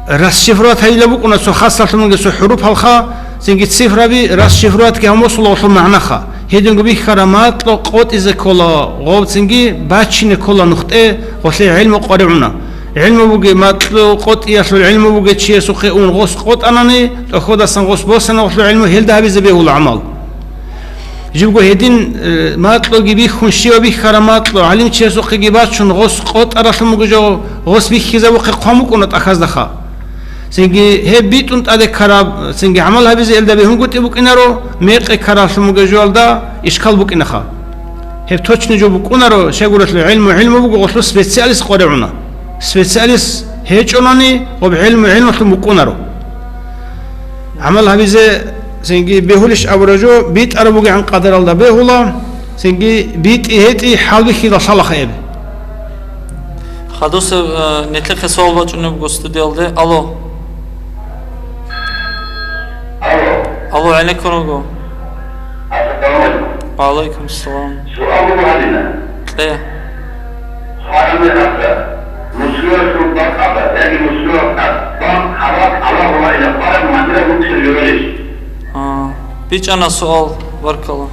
расшифровать гьабила букӀуна цо хасалъун бугеб цо хӀурупалха, цинги цифраби расшифроватьги гьамусула гъолъул магӀнаха. Гьединго бихьара макьу къотӀизе ккола гъоб цинги бачине ккола нухтӀе гъолъе гӀилму къваригӀуна. ГӀилму бугеб макьу къотӀиялъул гӀилму бугеб чиясухъе ун гъос къотӀанани, тӀохьодасан гъос босана гъолъул гӀилму, гьелда гьабизе бегьула гӀамал. Жибго гьедин, э, макьуги бихьун, щиваб бихьараб макьу гӀалимчиясухъеги бачун, гъос къотӀаралъун буго жо, гъос бихьизабухъе хъван букӀуна тӀахьаздаха. Цинги гьеб битӀун тӀаде ккараб, цинги гӀамал гьабизе элда бегьунгутӀи букӀинаро, мекъи ккаралъун бугеб жоялда ишкал букӀинаха. Гьеб точно жо букӀунаро, щайгурелъул гӀилму гӀилму буго, гъолъул специалист къваригӀуна. Специалист гьечӀолани, гъоб гӀилму гӀилмулъун букӀунаро. ГӀамал гьабизе цинги бегьулищ абураб жо битӀараб бугегӀан къадаралда бегьула, цинги битӀи-гьетӀи хӀалбихьидал лъалаха эб. Хадусеб, э, нилъехъе суал бачӀунеб буго студиялде. Алло. Алло. Алло, гӀенеккун руго. Ассаламу алейкум. Ва алейкум салам. Суал буго гьадина. Кье. Хвараб мехалда, мусулманасул бакӀалда, яги мусулманас бакӀ гьабал Аллагьу ла илагьа хвараб магьира букӀин жо гьелищ? А, бичӀчӀана суал, баркала.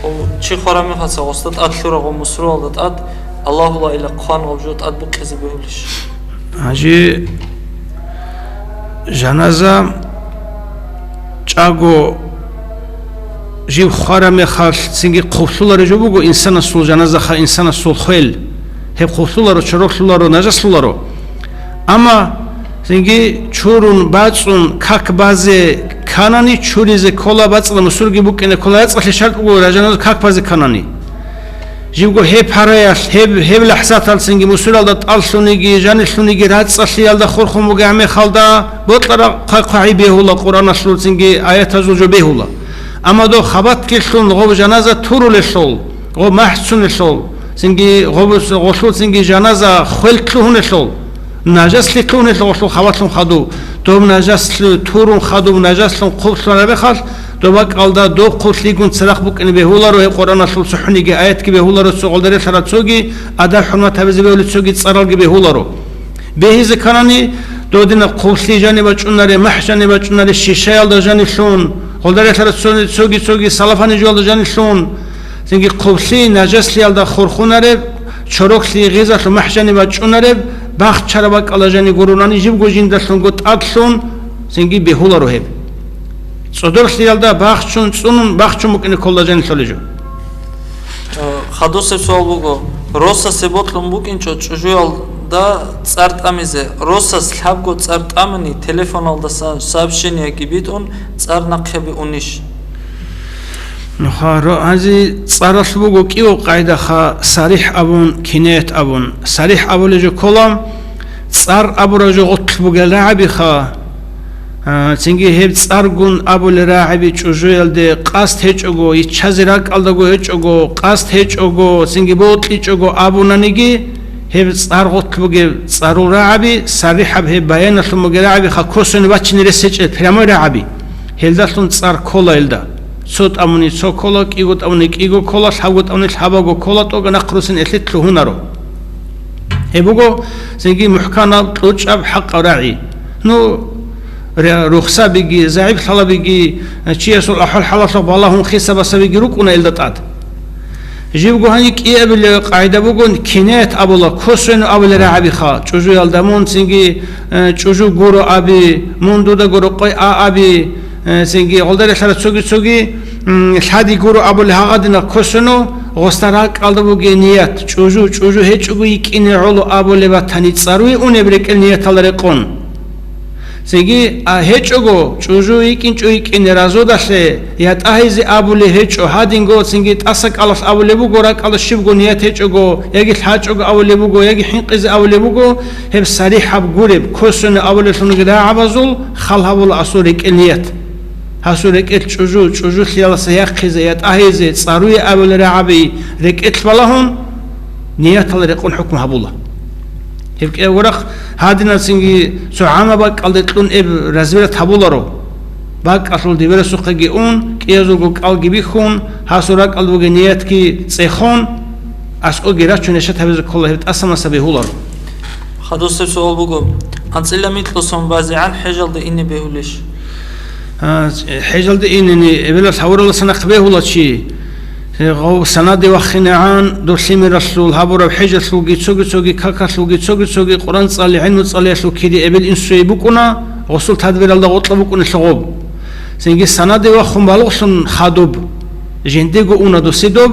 О, чи хвараб мехалца гъосда тӀад лъурагъо мусулманалда тӀад Аллагьу ла илагьа хъван гъаб жо тӀад букъизе бегьулищ? Гьанже жаназа чӀаго жив хвараб мехалъ, цинги хъублъулареб жо буго инсанасул жаназаха, инсанасул хвел. Гьеб хъублъуларо, чороклъуларо, нажаслъуларо. Амма цинги чурун, бацӀцӀун, как базе кканани, чуризе ккола, бацӀцӀадаб мусурги букӀине ккола, яцӀцӀалъе шартӀ буго жаназа как базе кканани. Жибго гьеб гьараялъ, гьеб, гьеб лахӀзаталцинги мусуралда тӀаллъуниги, жанилъуниги рацӀцӀалъиялда хурхун бугеб мехалда, бокьараб хъвай-хъвагӀи бегьула, Къуръаналъулцинги аятазул жо бегьула. Амма доб хабатлъилъун гъоб жаназа турулелъул, гъоб махӀцунелъул, цинги гъоб-, гъолъулцинги жаназа хвел лъугьунелъул, нажаслъи лъугьунелъул гъолъул хабатлъун хадуб, доб нажаслъи турун хадуб, нажаслъун хъублъулареб мехалъ, доб бакӀалда доб хъублъигун церахъ букӀине бегьуларо, гьеб Къуръаналъул цохӀониги аятги бегьуларо, цо гъолда релълъараб цоги, адаб-хӀурмат гьабизе бегьулеб цоги цӀаралги бегьуларо. Бегьизе кканани, додинаб хъублъи жаниб бачӀунареб, махӀ жаниб бачӀунареб, шишаялда жанилъун, гъолда релълъараб цо-, цоги-цоги салафани жоялда жанилъун, цинги хъублъи нажаслъиялда хурхунареб, чороклъи гъизалъун махӀ жаниб бачӀунареб, бахчараб бакӀалда жани гурунани жибго жиндалъунго тӀадлъун, цинги бегьуларо гьеб. ЦӀодорлъиялда бахчун, цӀунун, бахчун букӀине ккола жанилъулеб жо. Э, хадусеб суал буго, росасе бокьун букӀинчӀо чӀужуялда цӀар тӀамизе, росас лъабго цӀар тӀамани, телефоналдаса сообщениеги битӀун, цӀар нахъе бигьунищ? Нуха ро-, гьази цӀаралъ буго кӀиго къайдаха, сарихӀ абун, кинаят абун. СарихӀ абулеб жо ккола, цӀар абураб жо гъотлъ бугел рагӀабиха, а, цинги гьеб цӀаргун абулел рагӀаби чӀужуялде къасд гьечӀого, иччазе ракӀалдаго гьечӀого, къасд гьечӀого, цинги бокьичӀого абунаниги, гьеб цӀар гъотлъ бугеб цӀарул рагӀаби, сарихӀаб гьеб баяналъун бугел рагӀабиха, косвенный бачине рес гьечӀел прямой рагӀаби. Гьелдалъун цӀар ккола гьелда. Цо тӀамуни цо ккола, кӀиго тӀамуни кӀиго ккола, лъабго тӀамуни лъабаго ккола, тӀокӀаб нахъ руссин гьелъи лъугьунаро. Гьеб буго цинги мухӀканаб, кьучӀаб, хӀакъаб рагӀи. Ну, ре-, рухсабиги, загӀиплъалабиги, чиясул ахӀвал-хӀалалъухъ балагьун хисабасабиги рукӀуна гьелда тӀад. Жибго гьаниб кӀиабилеб къагӀида буго, кинаят абула, косвенно абулеб рагӀабиха, чӀужуялда мун цинги, э, чӀужу гуро аби, мун дуда гуро къой а аби, э, цинги гъолда релълъараб цоги-цоги, м, лъади гуро абулеб гьагъадинаб косвенно, гъосда ракӀалда бугеб ният, чӀужу, чӀужу гьечӀого йикӀине гӀоло абулеб батани, цӀаруе унеб рекӀел нияталда рекъон. Цинги, а, гьечӀого, чӀужу йикӀинчӀо йикӀине разодалъе, ятӀа гьайзе абулеб гьечӀо, гьадинго цинги тӀаса кӀалалъ абулеб буго, ракӀалда щибго ният гьечӀого, яги лъачӀого абулеб буго, яги хӀинкъизе абулеб буго, гьеб сарихӀаб гуреб, косвенно абулеблъунги рагӀабазул хал гьабула асул рекӀел ният. Гьасул рекӀел чӀужу, чӀужулъиялдаса яхъизе, ятӀа гьайзе, цӀаруе абулеб рагӀаби рекӀелъ балагьун, нияталда рекъон хӀукму гьабула. Гьеб кӀиябго рахъ гьадинаб цинги цо гӀаммаб бакӀалде кьун эб разбират гьабуларо. БакӀалъул дибирасухъеги ун, кӀиязулго кӀалги бихьун, гьасул ракӀалда бугеб ниятги цӀехон, аскӀоги рачун яшат гьабизе ккола, гьеб тӀаса-маса бегьуларо. Хадусеб суал буго, анцӀила микьго сон базегӀан хӀежалде ине бегьулищ? А, хӀежалде инени эбелалъ гьавуралдаса нахъ бегьула чи. Гъов санаде вахинегӀан, дов лъимералъул гьабураб хӀежалъулги, цоги-цоги какалъулги, цоги-цоги Къуръан цӀали, гӀилму цӀалиялъул кири эбел-инсуе букӀуна, гъосул тадбиралда гъоркьа букӀунелъул гъоб. Цинги санаде вахун балугълъун хадуб, жиндего уна досе доб,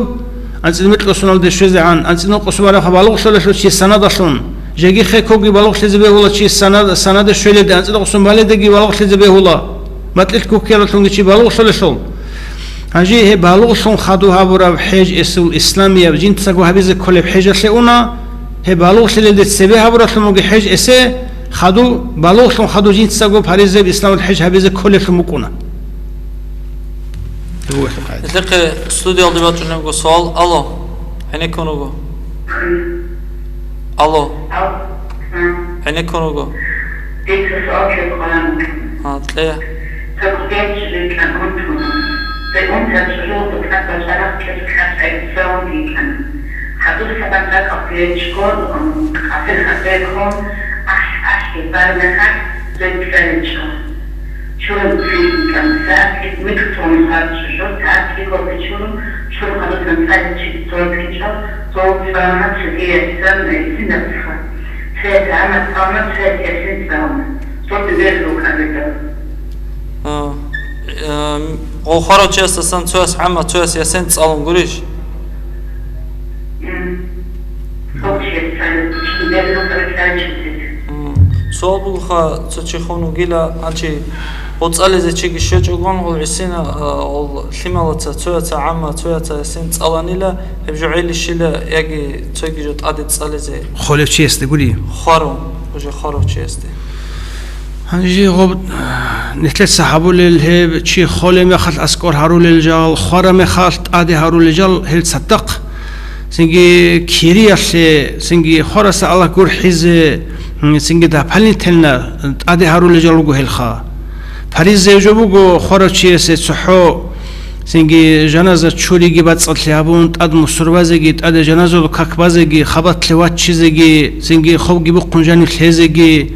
анцӀила микьго соналде щвезегӀан, анцӀила нукъусу барабха балугълъулелъул чи санадалъун, жеги хекоги балугълъизе бегьула чи санад-, санаде щвеледе, анцӀила нукъусун баледеги балугълъизе бегьула, макьилъ куккиялалъунги чи балугълъулелъул. Гьанже гьеб балугълъун хадуб гьабураб хӀеж эсул исламияб жинцаго гьабизе кколеб хӀежалъе уна, гьеб балугълъилелде цебе гьабуралъун буго хӀеж эсе, хадуб, балугълъун хадуб жинцаго паризаб исламалъ хӀеж гьабизе кколелъун букӀуна. Нилъехъе студиялде бачӀунебго суал. Алло, гӀенеккун руго. Алло. Ау. ГӀенеккун руго. Дица суал кьезе кӀоларин. А, кье. Цо кӀудияб чӀужу йикӀан унтун. Цо унтараб чӀужуялда тӀад бачӀарахъ кӀиго кӀарчӀай цӀалун йикӀана. Гьадур сабан ракӀалде гьечӀого, м, къафил хӀатӀаялъун ахӀ-ахӀ гьезар мехалъ цоги цӀаличӀо. Чурун цин йикӀанца, кӀиго микьго сон хвараб чӀужу, тӀад кӀиголде чурун, чурун хадусан цӀаличӀого цо йикӀинчӀо, цо цӀалуна цогиясда, м, гьесиндаса. Цоясда гӀамма цӀалуна, цоясда ясин цӀалуна. Цо бегьулеб букӀана гьеб. А, э, гъо хварав чиясдасан цояс гӀамма, цояс ясин цӀалун гурищ? М. Гъов чияс цӀализе, чи бегьулеб букӀана цӀаличӀого. М. Суал бугоха, цо чи хун вугила, гьанчи гъо цӀализе чиги щвечӀогон, гъол гӀисина, а, гъол лъималаца, цояца гӀамма, цояца ясин цӀаланила, гьеб жо гӀелищила яги цоги жо тӀаде цӀализе? Холев чиясде гури? Хварав, уже хварав чиясде. Гьанже гъоб, нилъеца гьабулел гьеб, чи холеб мехалъ аскӀор гьарулел жал, хвараб мехалъ тӀаде гьарулел жал гьел цадахъ. Цинги кириялъе, цинги хвараса Аллагь гурхӀизе, цинги дополнительно тӀаде гьарулел жал руго гьелха. Париза жо буго хварав чиясе цохӀо, цинги жаназа чуриги бацӀцӀалъи гьабун, тӀад мусурбазеги, тӀаде жаназаялъул как базеги, хабалъ ваччизеги, цинги хобги бухъун жанив лъезеги,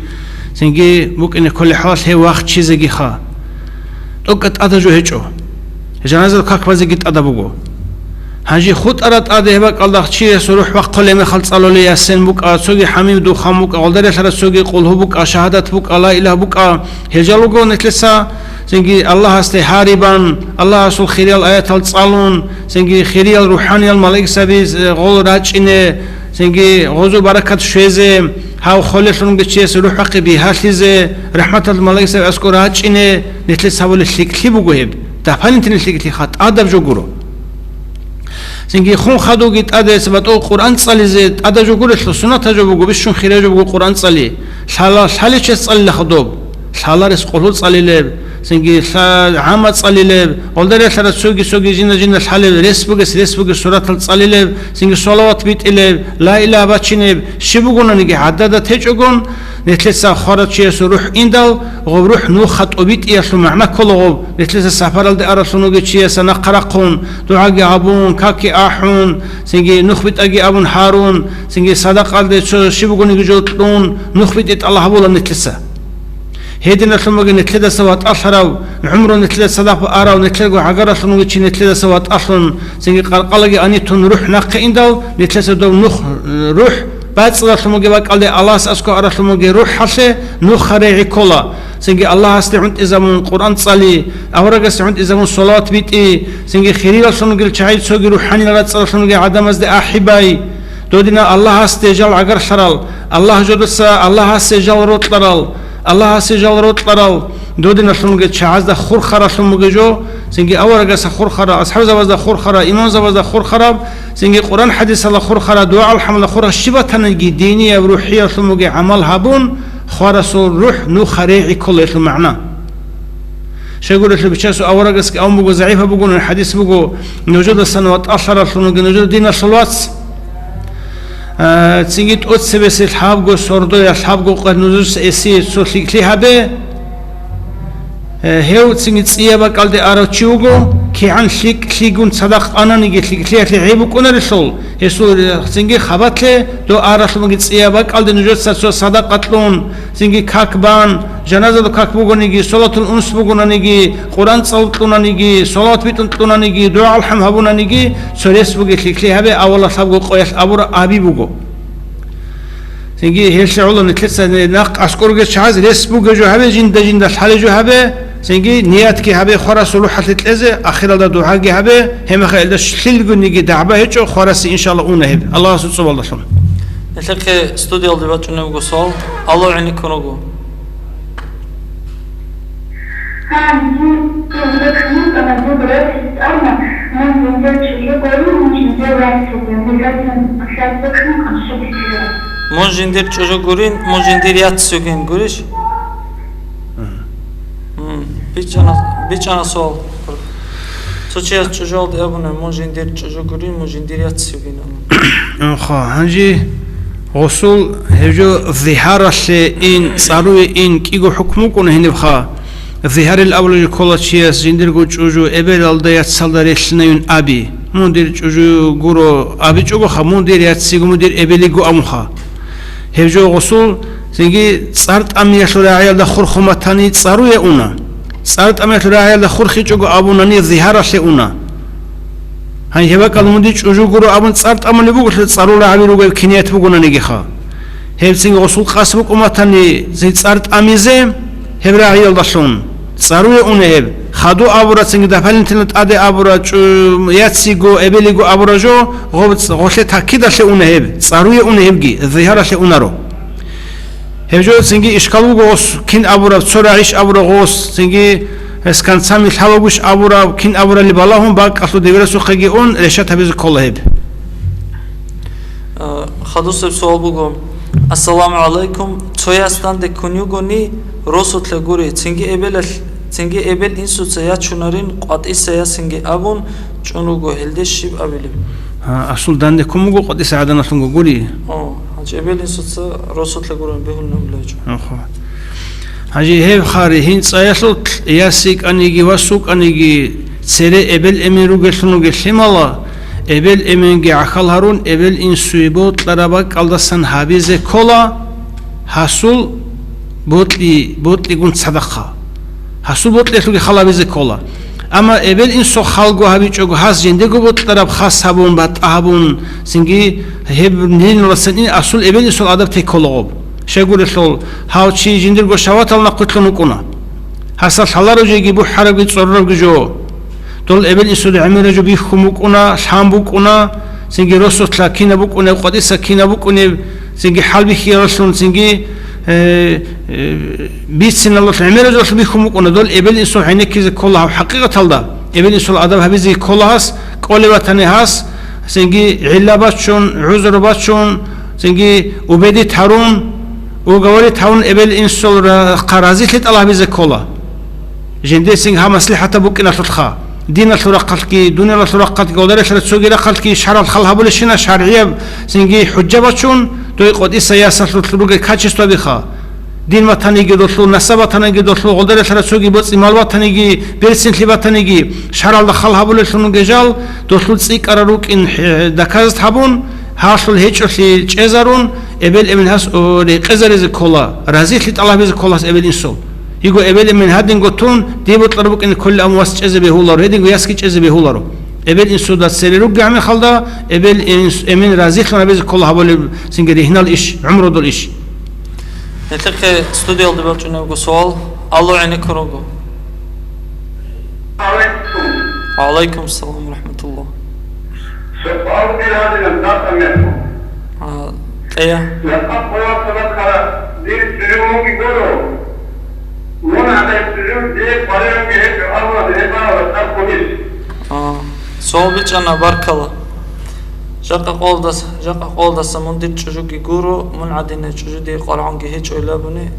цинги букӀине кколеб хӀалалъ гьев вахчизегиха. ТӀокӀаб тӀада жо гьечӀо. Жаназаялъул как базеги тӀада буго. Гьанже хутӀараб тӀаде гьеб бакӀалда чияс рухӀ бахъулеб мехалъ цӀалулей ясин букӀа, цоги хӀамим духан букӀа, гъолда релълъараб цоги къулгьу букӀа, шагьадат букӀа, ла илагьа букӀа, гьел жал руго нилъеца, цинги Аллагьасде гьарибан, Аллагьасул хириял аятал цӀалун, цинги хириял рухӀаниял малаикзаби, э, гъол рачӀине, цинги гъозул баракат щвезе, гьав холелъунги чияс рухӀ бахъи бигьалъизе, рахӀматал малаикзаби аскӀор рачӀине, нилъеца гьабулеб лъикӀлъи буго гьеб, дополнительный лъикӀлъиха, тӀадаб жо гуро. Цинги хун хадуги тӀаде батӀул Къуръан цӀализе тӀада жо гурелъул, суннатаб жо буго, бищун хирияв жо буго Къуръан цӀали. Лъала-, лъалев чияс цӀалилаха доб. Лъаларес къулгьу цӀалилеб, цинги лъа-, гӀамма цӀалилеб, гъолда релълъараб цоги-цоги жинда-жинда лъалеб, рес бугес, рес бугес суратал цӀалилеб, цинги салават битӀилеб, ла илагьа бачинеб, щиб бугонаниги гӀадада течӀогон, нилъеца хварав чиясул рухӀ индал, гъоб рухӀ нуха тӀобитӀиялъул магӀна ккола гъоб, нилъеца сапаралде аралъун вугев чиясда нахъа рахъун, дугӀаги гьабун, какги ахӀун, цинги нух битӀаги абун гьарун, цинги садакъалде цо щиб бугониги жо кьун, нух битӀи тӀалаб гьабула нилъеца. Гьединалъун бугин нилъедаса ватӀалъарав, гӀумру нилъеда цадахъ арав, нилъерго гӀагаралъун вугев чи нилъедаса ватӀалъун, цинги къаркъалаги анитун рухӀ нахъе индал, нилъеца дов нух, рухӀ бацӀцӀадалъун бугеб бакӀалде Аллагьас аскӀов аралъун бугеб рухӀалъе нуха регӀи ккола. Цинги Аллагьасде гӀунтӀизабун Къуръан цӀали, аварагасде гӀунтӀизабун салават битӀи, цинги хириял лъунгел чагӀи цоги рухӀаниял рацӀцӀалъунги гӀадамазде ахӀи бай. Додина Аллагьасде жал гӀагарлъарал, Аллагь жодаса Аллагьасе жал рокьарал, Аллагьасе жал рокьарал, додиналъунги чагӀазда хурхаралъун бугеб жо, цинги аварагасда хурхара, асхӀабзабазда хурхара, имамзабазда хурхараб, цинги Къуръан хӀадисалда хурхара, дугӀа-алхӀамалда хурхара, щиб батаниги динияб рухӀиялъун бугеб гӀамал гьабун, хварасул рухӀ нуха регӀи кколелъул магӀна. Щайгурелъул бичасул аварагасги абун буго, загӀипаб бугонан хӀадис буго, нужедасан ватӀалъаралъунги нужер диналъул вац. А, цинги тӀоцебесеб лъабго сордоялъ лъабго къад нужеца эсие цо лъикӀлъи гьабе. Э, гьев цинги цӀияб бакӀалде арав чи вуго, кигӀан лъикӀлъигун цадахъ ананиги лъикӀлъиялъе гӀеб букӀунарелъул, гьесул цинги хабалъе дов аралъунги цӀияб бакӀалде нужеца цо садакъа кьун, цинги как бан, жаназаялда как бугониги, салатул унс бугонаниги, Къуръан цӀал кьунаниги, салават битӀун кьунаниги, дугӀа-алхӀам гьабунаниги, цо рес бугеб лъикӀлъи гьабе, авалалъ лъабго къоялъ абура аби буго. Цинги гьелъ гӀоло нилъеца нахъ аскӀорги чагӀаз рес бугеб жо гьабе, жинда-жинда лъалеб жо гьабе, цинги ниятги гьабе хварасул рухӀалъе кьезе, ахиралда дугӀаги гьабе, гьебмехалда лъилгониги дагӀба гьечӀо, хварасе, иншалла, уна гьеб, Аллагьасул цӀобалдалъун. Нилъехъе студиялде бачӀунеб буго суал. Алло, гӀенеккун руго. Мун жиндир чӀужу гурин, мун жиндир яц йигин, гурищ? Мгм. М, бичӀчӀана, бичӀчӀана суал. Цо чияс чӀужуялде абуна, мун жиндир чӀужу гурин, мун жиндир яц йигин абун. Аха, гьанже гъусул гьеб жо зигьаралъе ин, цӀаруе ин кӀиго хӀукму букӀуна гьенибха. Зигьарил абулеб жо ккола чияс жиндирго чӀужу эбелалда яцалда релълъинаюн аби. Мун дир чӀужу гуро абичӀогоха, мун дир яциго, мун дир эбелиго абунха. Гьеб жо гъусул, цинги цӀар тӀамиялъул рагӀиялда хурхун батани цӀаруе уна. ЦӀар тӀамиялъул рагӀиялда хурхичӀого абунани зигьаралъе уна. Гьанже гьеб бакӀал мун дир чӀужу гуро абун цӀар тӀамулеб бугелъул цӀарул рагӀаби ругеб киният бугонанигиха. Гьеб цинги гъусул къасд букӀун батани, цин цӀар тӀамизе, гьеб рагӀиялдалъун, цӀаруе уна гьеб, хаду абура, цинги дополнительно тӀаде абура, чӀу-, яциго, эбелиго абура жо, гъоб-, гъолъе таккидалъе уна гьеб, цӀаруе уна гьебги, зигьаралъе унаро. Гьеб жо цинги ишкал буго гъос кин абураб, цо рагӀищ абураб гъос, цинги с концами лъалагуш абураб, кин абурали балагьун, бакӀалъул дибирасухъеги ун, решат гьабизе ккола гьеб. А, хадусеб суал буго. Ассаламу гӀалайкум. Цояс данде ккун югони, росулъа гури, цинги эбелалъ-, цинги эбел-инсуца ячунарин, къватӀиса ясинги абун, чӀун руго, гьелде щиб абилеб? А, асул данде ккун буго, къватӀиса гӀаданалъунго гури. О, гьанже эбел-инсуца росулъа гурин бегьулин абулеб гьечӀо. Охо. Гьанже гьеб хари, гьинцӀаялъул яс йикӀаниги, вас вукӀаниги, цере эбел-эмен ругеллъун вугелъимала, эбел-эменги гӀахьал гьарун, эбел-инсуе бокьараб бакӀалдасан гьабизе ккола гьасул бокьи, бокьигун цадахъа. Гьасул бокьиялъулги хал гьабизе ккола. Амма эбел-инсул халго гьабичӀого, гьас жиндего бокьараб хас гьабун, батӀа гьабун, цинги гьеб гьениналдасан ин асул эбел-инсул адаб текколаго. Щайгурелъул, гьав чи жиндирго шагьватал нахъвилълъун вукӀуна. Гьасда лъаларо жеги бухӀарабги цӀорорабги жо. Дол эбел-инсул гӀемераб жо бихьун букӀуна, лъан букӀуна, цинги росулъа кинаб букӀунеб, къватӀиса кинаб букӀунеб, цинги хӀалбихьиялъун, цинги, э, э, бициналъул гӀемераб жо бихьун букӀуна. Дол эбел-инсул гӀенеккизе ккола гьаб хӀакъикъаталда. Эбел-инсул адаб гьабизе ккола гьас, кӀолев ватани гьас, цинги гӀилла бачун, гӀузру бачун, цинги убедит гьарун, уговорит гьарун эбел-инсул ра-, хъа разилъи тӀалабизе ккола. Жиндир цинги гьаб маслихӀатаб букӀиналъулха, диналъул рахъалъги, дуниялалъул рахъалъги, гъодаралъ цоги рахъалъги шаргӀал хал гьабулещина, шаргӀияб цинги хӀужа бачун, дой къватӀиса ясалъулъ ругел качествабиха. Дин ватаниги долъул, насаб ватаниги долъул, гъолдарелъара цоги боцӀи мал ватаниги, берцинлъи ватаниги, шаралда хал гьабулелъун вугежал, долъул цӀикӀкӀарал рукӀин хӀе-, доказать гьабун, гьалъул гьечӀолъи чӀезарун, эбел-эмен гьас, о, рекъезаризе ккола, разилъи тӀалабизе ккола гьас эбел-инсул. Йиго эбел-эмен гьадинго тун, дие бокьараб букӀине кколел абун вас чӀезе бегьуларо, гьединго ясги чӀезе бегьуларо. Эбел-инсуда цере ругел мехалда, эбел-инс-, эмен разилъун гьабизе ккола гьабулеб цинги ригьнал иш, гӀумрудул иш. Нилъехъе студиялда бачӀунеб буго суал. Алло, гӀенеккун руго. Алейкум. Ва алейкум салам ва рахматуллах. Суал биралилан дата меху. А, кьея. Якъа къола сабакара дир чӀужуги гуро. Мун гьадай чӀужу дие къваригӀунги гьечӀо, Аллагь гьебала цӀар хъулищ. А, суал бичӀчӀана, баркала. Жакъа къолдас-, жакъа къолдаса мун дир чӀужуги гуро, мун гӀадинай чӀужу дие къваригӀунги гьечӀо илабуни,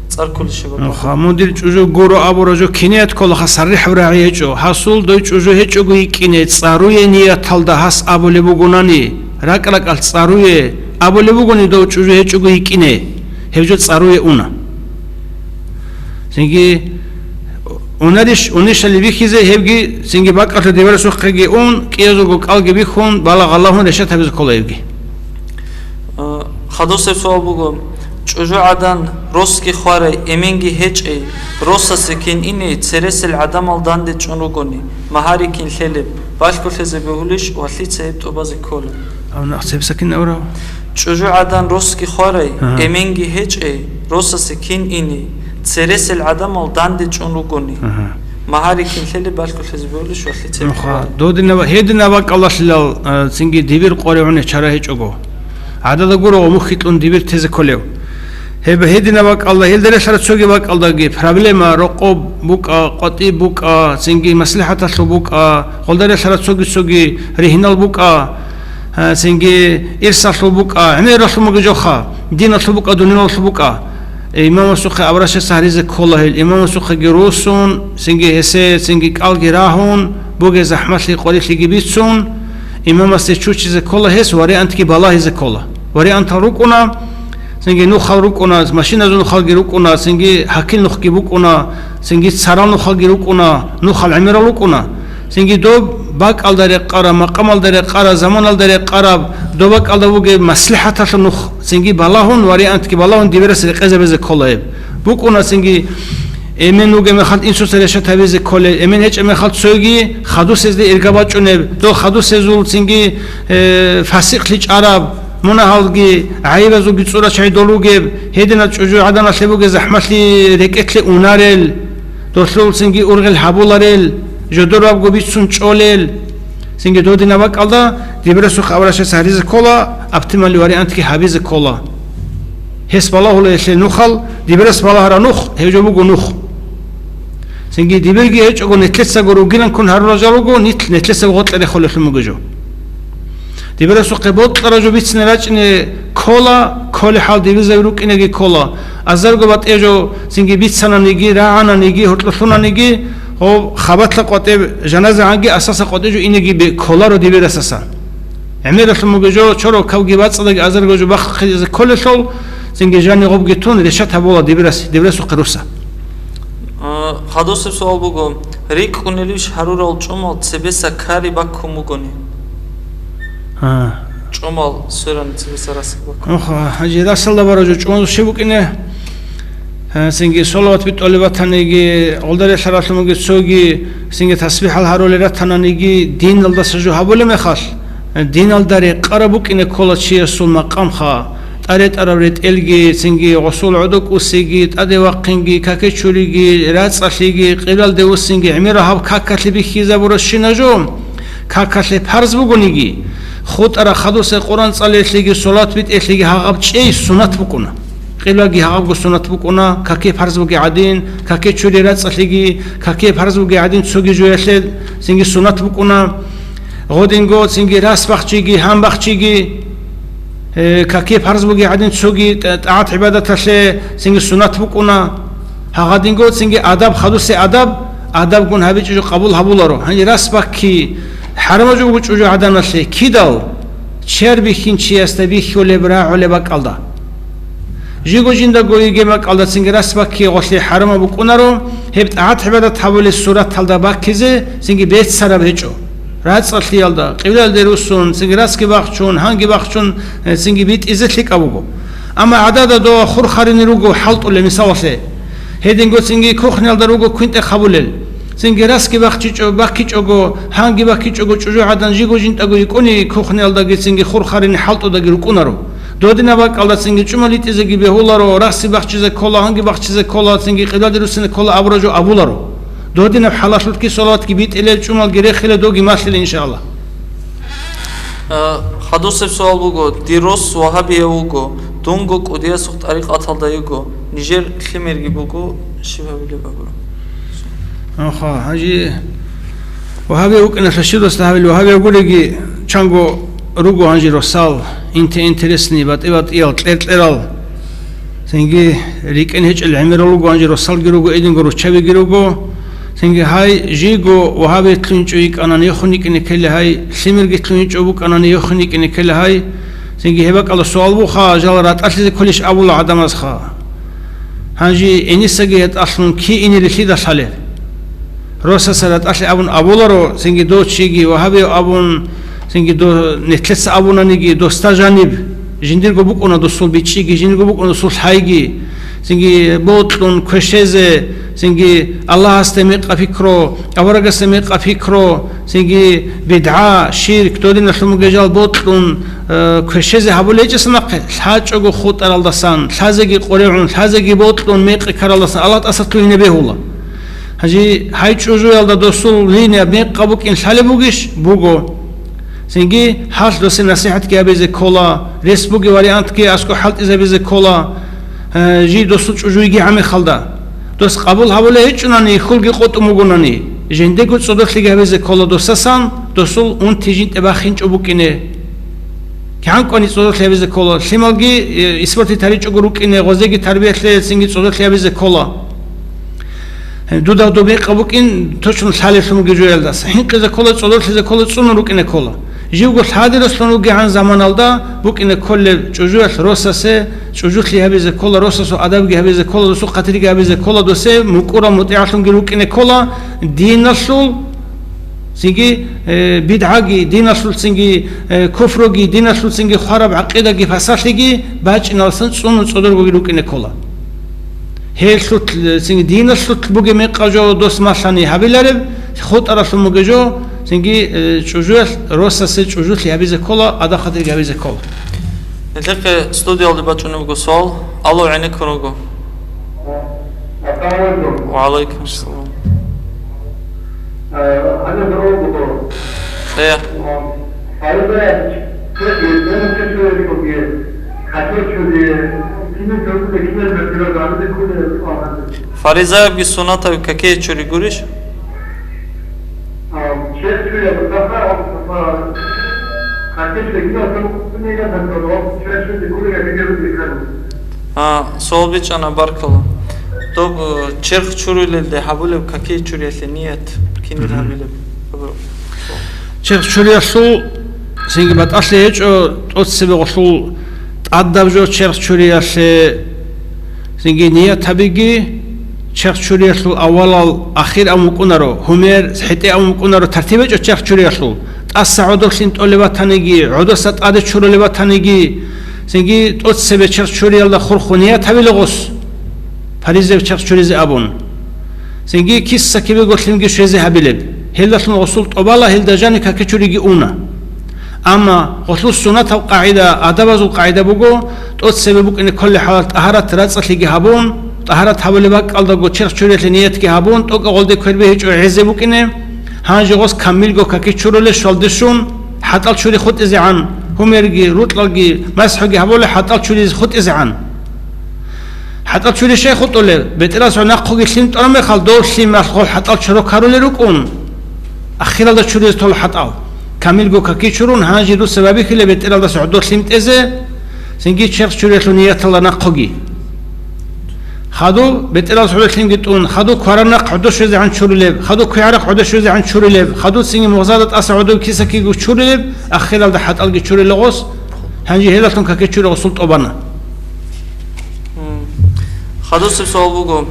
цӀар кколищ гьеб абун. Ха, мун дир чӀужу гуро абураб жо киният кколаха, саррихӀаб рагӀи гьечӀо. Гьасул дой чӀужу гьечӀого йикӀине, цӀаруе нияталда гьас абулеб бугонани, ракӀ-ракӀалъ цӀаруе абулеб бугони дов чӀужу гьечӀого йикӀине, гьеб жо цӀаруе уна. Цинги унарищ, унищали бихьизе, гьебги цинги бакӀалъур дибарасухъеги ун, кӀиязулго кӀалги бихьун, балагъаллагьун решат гьабизе ккола гьебги. А, хадусеб суал буго, чӀужугӀадан росги хварай, эменги гьечӀей, росасе кин ине, цересел гӀадамал данде чӀун ругони, магьари кин лъелеб, балъголъизе бегьулищ ва лъица гьеб тӀубазе кколеб? Гьав нахъ цебесакин аврав? ЧӀужугӀадан росги хварай, Ага. эменги гьечӀей, росасе кин ине, цересел гӀадамал данде чӀун ругони. Ага. Магьари кин лъелеб, балъголъизе бегьулищ ва лъица гьеб Нуха, тӀубазе? Додинава-, гьединаб бакӀалдалъилал, а, цинги дибир къваригӀуне чара гьечӀого. ГӀадада гуро мухь кьун дибир тезе кколев. Гьеб гьединаб бакӀалда, гьелда релълъараб цоги бакӀалдаги проблема, рокъоб букӀа, къватӀиб букӀа, цинги маслихӀаталъуб букӀа, гьелда релълъараб цоги-цоги ригьнал букӀа, а, цинги ирсалъул букӀа, гӀемералъул мугижоха, диналъул букӀа, дуниялалъул букӀа. Имамасухъе обращаться гьаризе ккола гьел, имамасухъеги русун, цинги гьесе, цинги кӀалги рагьун, бугеб захӀмалъи къварилъиги бицун, имамасде чучизе ккола гьес, вариантги балагьизе ккола. Вариантал рукӀуна, цинги нухал рукӀуна, машиназул нухалги рукӀуна, цинги гьакил нухги букӀуна, цинги царал нухалги рукӀуна, нухал гӀемерал рукӀуна. Цинги доб бакӀалда рекъараб, макъамалда рекъараб, заманалда рекъараб, доб бакӀалда бугеб маслихӀаталъул нух, цинги балагьун, вариантги балагьун дибирас рекъезабизе ккола гьеб. БукӀуна цинги эмен вугеб мехалъ инсуца решат гьабизе кколел, эмен гьечӀеб мехалъ цойги хадусезде ирга бачӀунеб, дол хадусезул цинги, э, фасикълъи чӀараб, мунагьалги, гӀайибазулги цӀура чагӀи дол ругеб, гьединал чӀужугӀаданалъе бугеб захӀмалъи рекӀелъе унарел, долъул цинги ургъел гьабуларел, жодорабго бицун чӀолел. Цинги додинаб бакӀалда дибирасухъ обращаться гьаризе ккола, оптимальный вариантги гьабизе ккола. Гьес балагьула гьелъе нухал, дибирас балагьара нух, гьев жо буго нух. Цинги дибирги гьечӀого, нетлъецаго ругилан ккун гьарурал жал руго, нитл-, нетлъецаго гъоркье рехулелъун буго жо. Дибирасухъе бокьараб жо бицине рачӀине ккола, кколеб хӀал дибирзаби рукӀинеги ккола. Азарго батӀе жо цинги бицананиги, рагӀананиги, гьоркьолъунаниги, гъо, хабалъа къватӀеб жаназа гӀанги асаса къватӀе жо инеги бе-, кколаро дибирасаса. ГӀемералъун буго жо, чорокавги бацӀцӀадаги азарго жо бахъизе кколелъул, цинги жани гъобги тун решат гьабула дибирас-, дибирасухъе руса. А, хадусеб суал буго, рикӀкӀунелищ гьарурал чӀумал цебеса кари баккун бугони? А. ЧӀумал сверани цебеса расги баккун. Ох, гьанже расалда бараб жо чӀумал щиб букӀине? А, цинги салават битӀулеб батаниги, гъолда релълъаралъумаги цоги, цинги тасбихӀал гьарулел ратананиги, диналдаса жо гьабулеб мехалъ, диналда рекъараб букӀине ккола чиясул макъамха. ТӀаретӀараб ретӀелги, цинги гъосул гӀодо кӀусиги, тӀаде вахъинги, какечуриги, рацӀцӀалъиги, къиблалде вуссинги гӀемерал гьаб какалъе бихьизабурабщина жо, какалъе парз бугониги, хутӀараб хадусе Къуръан цӀалелъиги, салат битӀелъиги гьагъаб чӀей сунат букӀуна. Къиблаги гьагъабго сунат букӀуна, каке парз буги гӀадин, каке чури рацӀцӀалъиги, каке парз буги гӀадин цоги жуялъе цинги сунат букӀуна. Гъодинго цинги рас бахчиги, гьан бахчиги, э, каке парз буги гӀадин цоги тӀа-, тӀагӀат-гӀибадаталъе цинги сунат букӀуна. Гьагъадинго цинги адаб, хадусе адаб, адабгун гьабичӀо жо къабул гьабуларо. Гьанже рас бакки хӀарамаб жо буго чӀужугӀаданалъе, кидал чияр бихьинчиясда бихьулеб рагӀулеб бакӀалда. Жиго жиндаго йигеб бакӀалда цинги рас баккиялъе хӀарамаб букӀунаро, гьеб тӀагӀат-гӀибадат гьабулел сураталда баккизе цинги беццараб гьечӀо. РацӀцӀалъиялда, къиблалде руссун, цинги расги бахчун, гьанги бахчун, э, цинги битӀизе лъикӀаб буго. Амма гӀадада дова хур харине руго хӀалтӀулеб, мисалалъе, Гьединго цинги кухниялда руго квинтӀехъ гьабулел. Цинги расги бахчичӀо-, бахъичӀого, гьанги бахъичӀого чӀужугӀадан жиго жинтӀаго йикӀуни кухниялдаги цинги хур харине хӀалтӀудаги рукӀунаро. Додинаб бакӀалда цинги чӀумал йитӀизеги бегьуларо, раси бахчизе ккола, гьанги бахчизе ккола, цинги къибладе руссине ккола абураб жо абуларо. Додинаб хӀалалъулъги салаватги битӀилел, чӀумалги рехилел, доги малъилел, иншааллагь. Э, хадусеб суал буго, дир рос вагьабияв вуго, дунго кӀудиясухъ тӀарикъаталда йиго, нижер лъимерги буго, щиб гьабилеб абура? Аха, гьанже вагьабияв вукӀиналъа щиб досда гьабил, вагьабияв гуреги чанго руго гьанже росал, инте-, интересный, батӀи-батӀиял, кьер-кьерал. Цинги рикӀкӀин гьечӀел гӀемерал руго, гьанже росалги руго, эдинго руччабиги руго. Цинги гьай жиго вагьабиялъул гьинчӀо йикӀанани йохун йикӀине ккела гьай, лъимергилъул гьинчӀо букӀанани йохун йикӀине ккела гьай. Цинги гьеб бакӀалда суал буха, жал ратӀалъизе кколищ абула гӀадамазха. Гьанже гьенисаги гьетӀалъун ки ине рилълъида лъалеб? Росаса ратӀалъи абун абуларо, цинги дов чиги вагьабияв абун, цинги до-, нилъеца абунаниги, досда жаниб, жиндирго букӀуна досул бичӀчӀиги, жиндирго букӀуна досул лъайги, цинги бокьун квешезе, цинги Аллагьасде мекъа пикро, аварагасде мекъа пикро, цинги бидгӀа, ширк, додиналъумугежал бокьун, э, квешезе гьабулечӀеса нахъе, лъачӀого хутӀаралдасан, лъазеги къорегӀун, лъазеги бокьун мекъи ккаралдасан Аллагь тӀасалъугьине бегьула. Гьанже гьай чӀужуялда досул линияб мекъа букӀин лъалеб бугищ? Буго. Цинги гьалъ досе насихӀатги гьабизе ккола, рес бугеб вариантги аскӀо хӀалтӀизабизе ккола, э, жий досул чӀужуйги гьамихалда. Дос къабул гьабулей гьечӀунани, хьулги къотӀун бугонани, жиндего цӀодорлъиги гьабизе ккола досасан, досул унти жинтӀе бахинчӀо букӀине. КигӀан кӀвани цӀодорлъи гьабизе ккола, лъималги, э, испортить гьаричӀого рукӀине, гъозеги тарбиялъе цинги цӀодорлъи гьабизе ккола. Дуда доб мекъа букӀин точно лъалелъун бугеб жоялдаса. ХӀинкъизе ккола, цӀодорлъизе ккола, цӀунун рукӀине ккола. Живго лъадираслъун вугегӀан заманалда букӀине кколеб чӀужуялъ росасе, чӀужулъи гьабизе ккола, росасул адабги гьабизе ккола, досул хъатирги гьабизе ккола, досе мукӀурал мутӀигӀлъунги рукӀине ккола, диналъул, цинги, э, бидгӀаги, диналъул цинги, э, куфруги, диналъул цинги хвараб гӀакъидаги, фасалъиги бачӀиналдасан цӀунун цӀодоргоги рукӀине ккола. Гьелъул, цинги диналъул бугеб мекъа жо дос малъани гьабилареб, хутӀаралъун бугеб жо, цинги, э, чӀужуялъ росасе чӀужулъи гьабизе ккола, адаб-хъатирги гьабизе ккола. Нилъехъе студиялде бачӀунеб буго суал. Алло, гӀенеккун руго. Ассаламу алейкум. Ва алейкум ассалам. Э, гьаниб рогьун буго. Э. Э, гьаниб чехье, гьаниб чехье чуриялъулги, хъатир чури, кинаб чорхуде, кинаб бертира, гьаниб кколеб суал. Фаризаябги суннатаби какие чури гурищ? А, чехь чуриялда саха, а, хъатир чури, кинаб чорхуде, кинаб бертира, чехь чури гури, я бигер бигер. А, суал бичӀчӀана, баркалла. Доб, э, черх чурулелде гьабулеб какие чуриялъе ният кинил Мгм. гьабилеб? Черх чуриялъул цинги батӀалъи гьечӀо, тӀоцебе гъолъул тӀадаб жо черх чуриялъе цинги ният гьабиги, черх чуриялъул аввалал ахир абун букӀунаро, гьумер, хӀетӀе абун букӀунаро, тартиб гьечӀо черх чуриялъул. ТӀаса гӀодоб лъим тӀолеб батаниги, гӀодоса тӀаде чурулеб батаниги, цинги тӀоцебе черх чуриялда хурхун ният гьабила гъос, паризаяб черх чуризе абун. Цинги киса-кибего лъимги щвезе гьабилеб. Гьелдалъун гъосул тӀобала, гьелда жани какичуриги уна. Амма гъолъул суннатаб къагӀида, адабазул къагӀида буго, тӀоцебе букӀине кколеб хӀалалъ тӀагьарат рацӀцӀалъиги гьабун, тӀагьарат гьабулеб бакӀалдаго черх чуриялъе ниятги гьабун, тӀокӀаб гъолде квербе гьечӀо гӀезе букӀине, гьанже гъос камилго какичурулел щвалде щун, хӀатӀал чури хутӀизегӀан, гьумерги, рукьалги, масхӀуги гьабулел хӀатӀал чуризе хутӀизегӀан. ХӀатӀал чури щай хутӀулеб? БетӀерас гьев нахъоги лъим тӀораб мехалъ, дов лъималъ гъол хӀатӀал чуро ккарулел рукӀун, ахиралда чуризе тола хӀатӀал. Камилго какичурун, гьанже дуца вабихьила бетӀералдаса гӀодов лъим тӀезе, цинги черх чуриялъул нияталда нахъоги. Хадув бетӀералдаса гӀодов лъимги тӀун, хадув квараб нахъ гӀодов щвезегӀан чурулеб, хадув квегӀарахъ гӀодов щвезегӀан чурулеб, хадув цинги мугъзада тӀаса гӀодов кисакиго чурулеб, ахиралда хӀатӀалги чурила гъос, гьанже гьелдалъун какичури гъосул тӀобана. М. Хадусеб суал буго.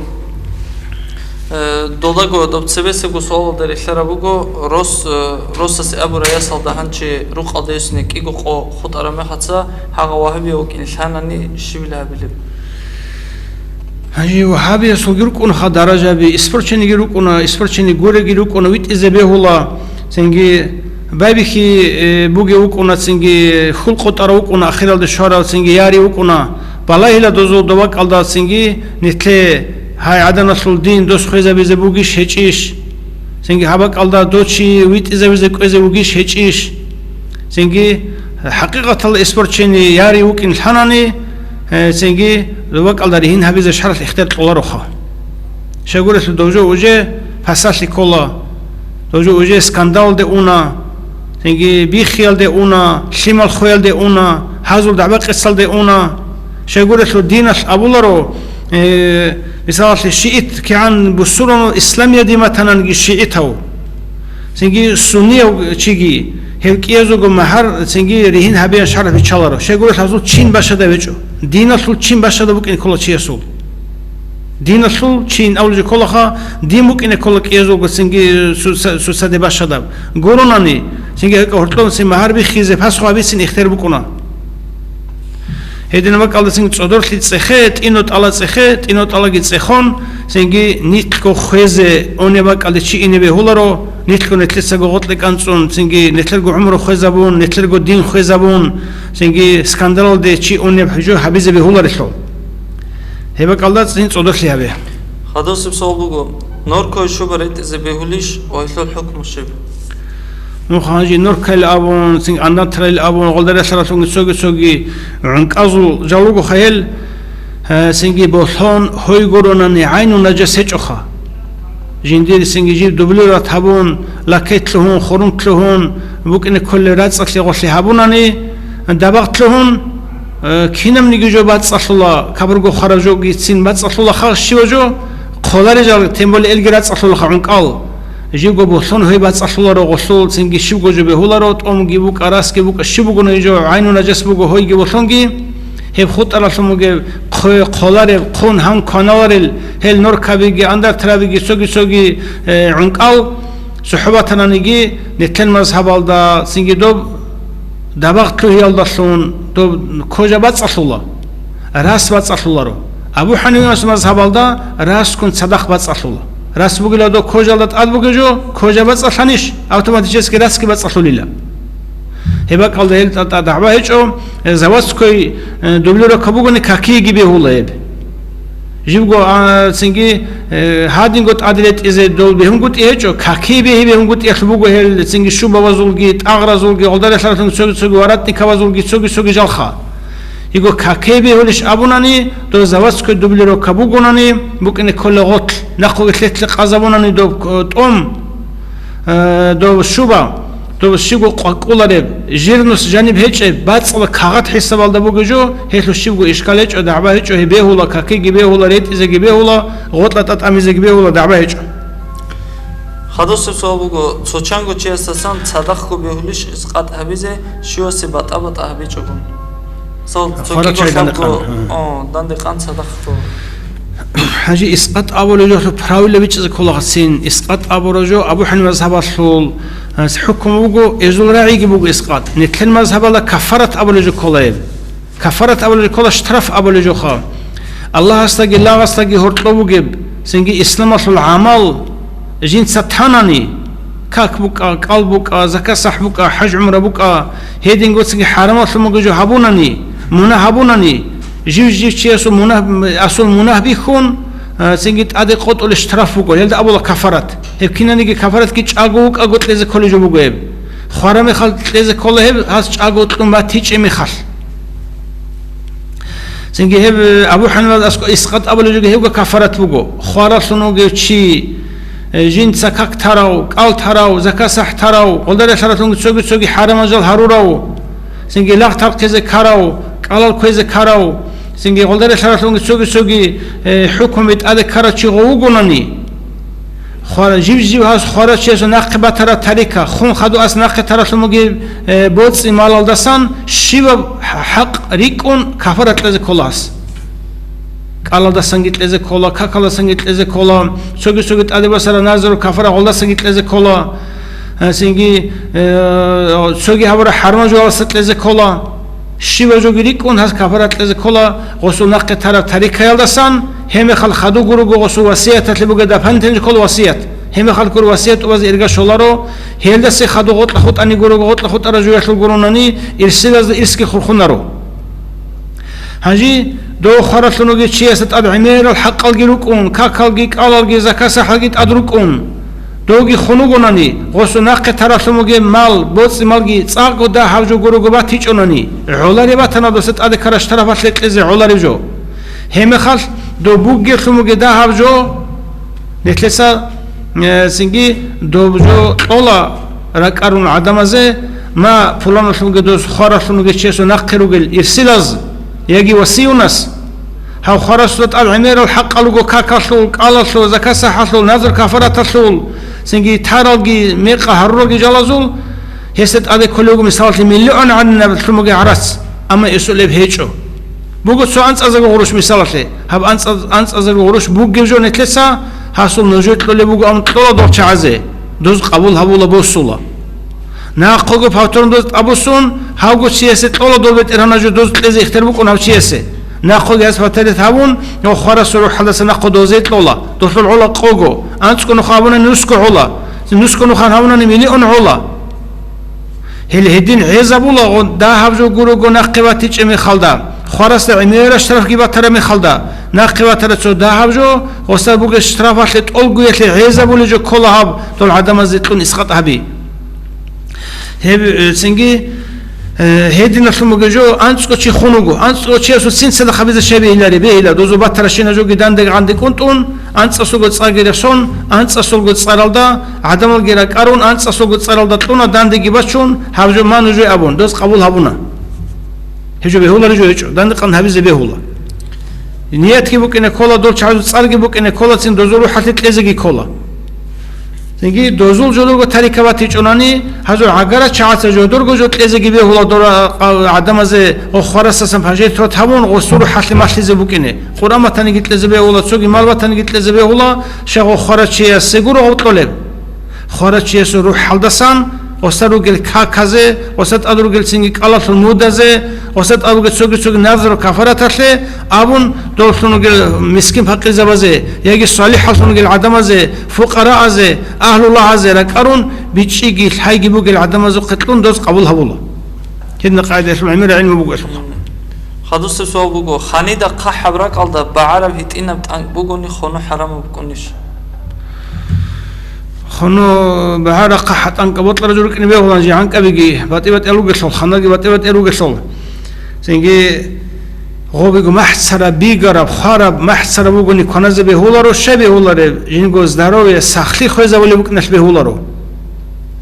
Э, додаго доб цебесебго суалалда релълъараб буго, рос, э, росасе абураб ясалда гьанже рукъалдейсине кӀиго къо хутӀараб мехаца, гьагъа вагьабияв вукӀин лъанани щибил гьабилеб? Гьанже вагьабиясулги рукӀунаха даражаби, испорчениги рукӀуна, испорчени гуреги рукӀуна, витӀизе бегьула, цинги байбихьи, э, бугев вукӀуна, цинги хьул къотӀарав вукӀуна, ахиралде щварав, цинги яри вукӀуна, балагьила дозул дов бакӀалда, цинги нилъе гьай гӀаданалъул дин дос хвезабизе бугищ гьечӀищ? Цинги гьаб бакӀалда дов чи витӀизабизе кӀвезе вугищ гьечӀищ? Цинги, хӀакъикъаталда, испорчени яри вукӀин лъанани, э, цинги дов бакӀалда ригьин гьабизе шаргӀалъ ихтияр кьолароха. Щайгурелъул дов жо уже пасалъи ккола, дов жо уже скандалде уна, цинги биххиялде уна, лъимал хвеялде уна, гьазул дагӀба-къецалде уна. Щайгурелъул диналъ абуларо, э, мисалалъе, шиит кигӀан бусурбаб исламияб дин батананги шиитав. Цинги суннияв чиги, гьев кӀиязулго магьар цинги ригьин гьабеян шаргӀ биччаларо. Щайгурелъул гьазул чин бащадаб гьечӀо. Диналъул чин бащадаб букӀине ккола чиясул. Диналъул чин абулеб жо кколаха, дин букӀине ккола кӀиязулго цинги суса-, сусаде бащадаб. Гуронани, цинги гьекъа гьоркьосан магьар биххизе пасхӀа гьабицин ихтияр букӀуна. Гьединаб бакӀалда цинги цӀодорлъи цӀехе, тӀинотӀала цӀехе, тӀинотӀалаги цӀехон, цинги нилъго хвезе унеб бакӀалде чи ине бегьуларо, нилъго нилъецаго гъоркье кӀанцӀун, цинги нилъерго гӀумру хвезабун, нилъерго дин хвезабун, цинги скандалалде чи унеб жо гьабизе бегьуларелъул. Гьеб бакӀалда цин цӀодорлъи гьабе. Хадусеб суал буго, норкояв шуба ретӀизе бегьулищ ва гьелъул хӀукму щиб? Нух гьанже норкайил абун, цин аннатрайил абун, гъолдаралъаратлъунги цоги-цоги гӀункӀазул жал ругоха гьел, э, цинги болъон гьой гуронани гӀайну нажас гьечӀоха. Жиндир цинги жиб дублират гьабун, лакет лъугьун, хурунт лъугьун, букӀине кколел рацӀцӀалъи гъолъи гьабунани, дабагъ лъугьун, э, кинабниги жо бацӀцӀалъула, кабурго хвараб жогицин бацӀцӀалъулаха щивав жо, хъоларел жал, тем более элги рацӀцӀалъулаха гӀункӀал. Живго болъон гьой бацӀцӀалъуларо гъолъул, цинги щибго жо бегьуларо, тӀомги букӀа, расги букӀа, щиб бугони жо гӀайну нажас буго гьойги болъонги, гьеб хутӀаралъун бугеб хъо-, хъолареб, хъун гьан кваналарел, гьел норкабиги, андатрабиги, цоги-цоги, э, гӀункӀал, сухӀбатананиги, нилъер мазгьабалда цинги доб дабагъ лъугьиялдалъун доб кожа бацӀцӀалъула, рас бацӀцӀалъуларо. Абу ХӀанифас мазгьабалда раскун цадахъ бацӀцӀалъула. Рас бугила доб кожалда тӀад бугеб жо, кожа бацӀцӀалъанищ, автоматически расги бацӀцӀалъулила. Гьеб бакӀалда гьел тӀа-, тӀа-, дагӀба гьечӀо, э, заводской, э, дублировка бугони, какиеги бегьула гьеб. Живго, а, цинги, э, гьадинго тӀаде ретӀизе дол бегьунгутӀи гьечӀо, какие бегьи бегьунгутӀиялъ буго гьел, цинги шубавазулги, тӀагъразулги, гъолдаралъаратлъун цоги-цоги воротниковазулги, цоги-цоги жалха. Йиго какие бегьулищ абунани, дол заводской дублировка бугонани, букӀине ккола гъотлъ, нахъуги лъетлъи къазабунани доб, э, тӀом. Э, дов шуба, дов щибго къвакӀулареб, жирнус жаниб гьечӀеб, бацӀцӀала кагъат хӀисабалда бугеб жо, гьелъул щибго ишкал гьечӀо, дагӀба гьечӀо, гьеб бегьула, какиги бегьула, ретӀизеги бегьула, гъотӀа тӀатӀамизеги бегьула, дагӀба гьечӀо. Хадусеб суал буго, цо чанго чиясдасан цадахъго бегьулищ искъат гьабизе, щивасе батӀа-батӀа гьабичӀого? Мисал, цо Хварачай кӀиго дандекъан. Лъабго, Гьа. о, дандекъан цадахъго. Гьанже искъат абулеб жоялъул правила бичӀчӀизе кколагъацин. Искъат абураб жо Абу ХӀанифа мазгьабалъул, а, хӀукму буго, эзул рагӀиги буго искъат. Нилъер мазгьабалда кафарат абулеб жо ккола гьеб. Кафарат абулеб жо ккола, штраф абулеб жоха. Аллагьасдаги лагъасдаги гьоркьоб бугеб, цинги исламалъул гӀамал жинца танани, как букӀа, кӀал букӀа, закат-сахӀ букӀа, хӀаж-гӀумра букӀа, гьединго цинги хӀарамалъун бугеб жо гьабунани, мунагь гьабунани, жив-жив чиясул мунагь, асул мунагь бихьун, а, цинги тӀаде къотӀулеб штраф буго, гьелда абула кафарат. Гьеб кинаниги кафаратги чӀаго вукӀаго кьезе кколеб жо буго гьеб. Хвараб мехалъ кьезе ккола гьеб, гьас чӀаго кьун батичӀеб мехалъ. Цинги гьеб, э, Абу ХӀанифас аскӀо искъат абулеб жоги гьебго кафарат буго. Хваралъун вугев чи, э, жинца как тарав, кӀал тарав, закат-сахӀ тарав, гъолдаралъаратлъунги цоги-цоги хӀарамал жал гьарурав, цинги лагъ тархъизе ккарав, кӀалал кквезе ккарав, цинги гъолдаралъаратлъунги цоги-цоги, э, хӀукмуби тӀаде ккарав чи гъов вугонани, Хвара-, жив-жив гьас хварав чиясул нахъе батараб тарика, хун хадув ас нахъе таралъун бугеб, э, боцӀи-малалдасан щибаб хӀа-, хӀакъ рикӀкӀун кафарат кьезе ккола гьас. КӀалалдасанги кьезе ккола, какалдасанги кьезе ккола, цоги-цоги тӀаде босараб назру кафарат гъолдасанги кьезе ккола, э, цинги, э, цоги гьабураб хӀарамал жоялдаса кьезе ккола. Щибаб жоги рикӀкӀун гьас кафарат кьезе ккола гъосул нахъе тараб тарикаялдасан, Гьеб мехалъ хадув гурого гъосул васияталъе бугеб дополнительный ккола васият. Гьеб мехалъ гуро васият тӀубазе ирга щоларо, гьелдаса хадув гъоркьа хутӀани гурого, гъоркьа хутӀараб жоялъул гуронани, ирсилазда ирсги хурхунаро. Гьанже дов хваралъун вугев чиясда тӀад гӀемерал хӀакъалги рукӀун, какалги, кӀалалги, закат-сахӀалги тӀад рукӀун. Довги хун вугонани, гъосул нахъе таралъун вугеб мал, боцӀи-малги цӀакъго дагьаб жо гурого батичӀонани, гӀолареб батана досда тӀаде ккараб штрафалъе кьезе гӀолареб жо. Гьеб мехалъ дов бугеблъун вугеб дагьаб жо, нилъеца, э, цинги доб жо кьола ракӀарун гӀадамазе, ма пуланалъунги дос хваралъун вугев чиясул нахъе ругел ирсилаз яги васиюнас. Гьав хварасда тӀад гӀемерал хӀакъал руго какалъул, кӀалалъул, закат-сахӀалъул, назр-кафараталъул, цинги таралги, мекъа гьаруралги жалазул, гьесда тӀаде кколеб буго, мисалалъе, миллион гӀадинаблъун бугеб гӀарац, амма эсул гьеб гьечӀо. Буго цо анцӀазего гъурущ, мисалалъе, гьаб анцӀаз-, анцӀазего гъурущ бугеб жо нилъеца, гьасул нужее кьолеб буго, амма кьола дол чагӀазе, доз къабул гьабула, босула. Нахъего повторно доз тӀабуссун, гьавго чиясе кьола дол бетӀергьанаб жо доз кьезе ихтияр букӀун гьав чиясе. Нахъего гьес батарит гьабун, ва хварасул рухӀалдаса нахъего дозе кьола, долъул гӀола къого, анцӀго нух абуни нусго гӀола, нусго нухан гьабунани миллион гӀола. Гьел гьедин гӀезабула гъо-, дагьаб жо гурого нахъе ватичӀеб мехалда, хварасда гӀемерал штрафги батараб мехалда, нахъе ватараб цо дагьаб жо, гъосда бугеб штрафалъе тӀолгуялъе гӀезабулеб жо ккола гьаб, дол гӀадамазе кьун искъат гьаби. Гьеб, э, цинги, э, гьединалъун бугеб жо, анцӀго чи хун вуго, анцӀго чиясул цин цадахъ гьабизе щай бегьилареб? Бегьила, дозул батарабщинаб жоги данде-гӀанде кӀунтӀун, анцӀасулго цӀарги рехсон, анцӀасулго цӀаралда гӀадамалги ракӀарун, анцӀасулго цӀаралда кьуна, дандеги бачун, гьаб жо ма нужее абун, доз къабул гьабуна. Гьеб жо бегьулареб жо гьечӀо, дандекъан гьабизе бегьула. Ниятги букӀине ккола, дол чагӀазул цӀарги букӀине кколацин, дозул рухӀалъе кьезеги ккола. Цинги дозул жодорго тарикаб батичӀонани, гьазул гӀагара чагӀаца жодорго жо кьезеги бегьула, дора гӀадамазе гъо хварасасан пожертвовать гьабун, гъосул рухӀалъе малъизе букӀине. Къуръан батаниги кьезе бегьула, цоги мал батаниги кьезе бегьула, щай гъо хварав чиясе гуро гъо кьолеб. Хварав чиясул рухӀалдасан, гъоса ругел каказе, гъоса тӀад ругел цинги кӀалалъул мудазе, гъоса тӀад ругел цоги-цоги назру кафараталъе абун, доллъун ругел мискин-пакъирзабазе яги салихӀаллъун ругел гӀадамазе, фукъараазе, агьлулагьазе ракӀарун, бичӀчӀиги лъайги бугел гӀадамазухъе кьун доз къабул гьабула. Гьедина къагӀидаялъул гӀемерал гӀилму буго гьелъухъ. Хадусеб суал буго, ханидахъ хъахӀаб ракӀалда багӀараб гьитӀинаб тӀанкӀ бугони, хону хӀарамаб букӀунищ? Хону багӀараб хъахӀаб тӀанкӀ бокьараб жо рукӀине бегьулаан, жи гьанкӀабиги батӀи-батӀиял ругелъул, хандаги батӀи-батӀиял ругелъул. Цинги гъобиго махӀцараб, бигараб, хвараб, махӀцараб бугони кваназе бегьуларо, щай бегьулареб? Жинго здоровье, сахлъи хвезавулеб букӀиналъ бегьуларо.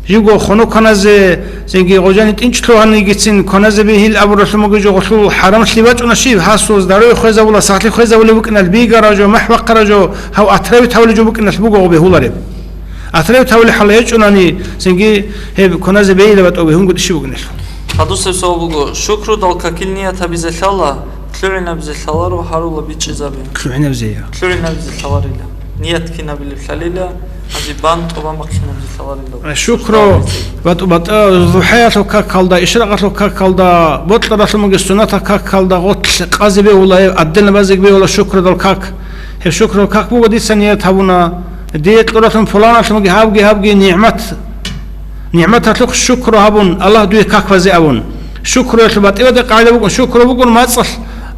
Живго хону кваназе, цинги гъожани тӀинчӀ лъугьанигицин кваназе бегьил абуралъумаги жо гъолъул хӀарамлъи бачӀуна щиб? Гьасул здоровье хвезавула, сахлъи хвезавулеб букӀиналъ, бигара жо, махӀ бахъара жо, гьав атравитавулеб жо букӀиналъ буго гъо бегьулареб. Атравитавулехъала гьечӀунани, цинги гьеб кваназе бегьила батӀа бегьунгутӀи щиб букӀиналъ. Хадусеб суал буго, шукрудал какил ният гьабизе лъала, лъугӀинабизе лъаларо гьарула бичӀчӀизаби. ЛъугӀинабизе, я. ЛъугӀинабизе лъаларила. Ният кинабилеб лъалила, гьанже бан тӀубан бахъинабизе лъаларила. Шукру, батӀу-, батӀа-, зухӀаялъул какалда, ишракъалъул какалда, бокьаралъумаги суннатал какалда гъотлъ къазе бегьула, гьеб отдельно базеги бегьула шукрудал как. Гьеб шукрудал как буго дица ният гьабуна, дие кьуралъун пуланалъумаги гьабги, гьабги нигӀмат. НигӀматалъухъ шукру гьабун, Аллагь дуе как базе абун. Шукруялъул батӀи-батӀи къагӀида букӀун, шукру букӀун мацӀалъ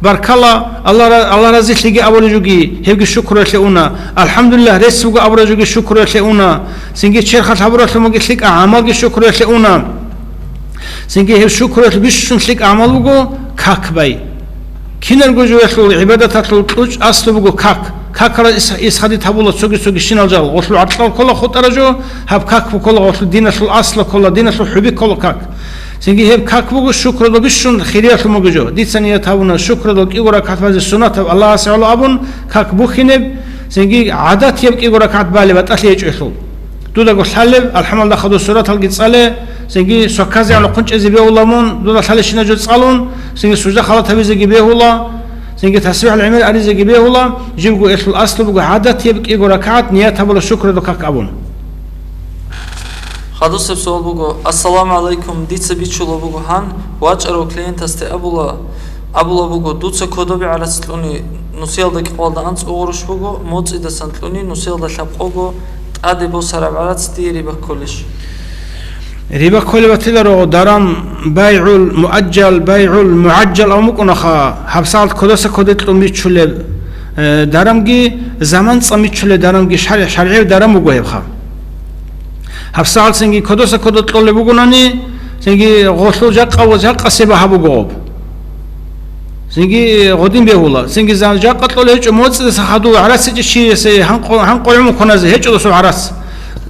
баркала, Аллагь ра-, Аллагь разилъиги абулеб жоги, гьебги шукруялъе уна. АлхӀамдулиллагь, рес буго абураб жоги шукруялъе уна. Цинги черхалъ гьабуралъумаги лъикӀаб гӀамалги шукруялъе уна. Цинги гьеб шукруялъ бищун лъикӀаб гӀамал буго как бай. Киналго жоялъул гӀибадаталъул кьучӀ аслу буго как. Какалда ис-, исхадид гьабула цоги-цоги щинал жал. Гъолъул гӀаркьал ккола хутӀараб жо, гьаб как буккола гъолъул диналъул аслу ккола, диналъул хӀуби ккола как. Цинги гьеб как буго шукрудал бищун хириялъун буго жо. Дица ният гьабуна шукрудал кӀиго ракагӀат базе суннатаб Аллагьасе гӀоло абун, как бухьинеб, цинги гӀадатияб кӀиго ракагӀат балеб батӀалъи гьечӀо гьелъул. Дудаго лъалеб, алхӀамалда хадур сураталги цӀале, цинги сокказегӀан хъунчӀезе бегьула мун, дуда лъалещина жо цӀалун, цинги сужда халат гьабизеги бегьула, цинги тасбихӀал гӀемер аризеги бегьула, живго гьелъул аслу буго гӀадатияб кӀиго ракагӀат ният гьабула шукрудал как абун. Хадусеб суал буго, Ассаламу гӀалайкум, дица бичула буго гьан, вачӀарав клиентасде абула, Абула буго, дуца кодобе гӀарац кьуни нусиялда кӀикъоялда анцӀго гъурущ буго, моцӀидасан кьуни нусиялда лъабкъого тӀаде босараб гӀарац дие риба кколищ? Риба кколеб батиларо даран байгӀул муаджал, байгӀул мугӀаджал абун букӀунаха, гьабсагӀат кодаса кодекьун биччулеб, э, дарамги заман цӀа биччулеб дарамги шаргӀ-, шаргӀияв даран буго гьебха. ГьабсагӀат цинги кодоса кодо кьолеб бугонани, цинги гъолъул жакъа ва жакъасе багьа буго гъоб. Цинги гъодин бегьула. Цинги за-, жакъа кьолеб гьечӀо моцӀидаса хадув гӀарац гьечӀеб чиясе гьанкъо-, гьанкъо гӀумру ккуназе гьечӀо досул гӀарац.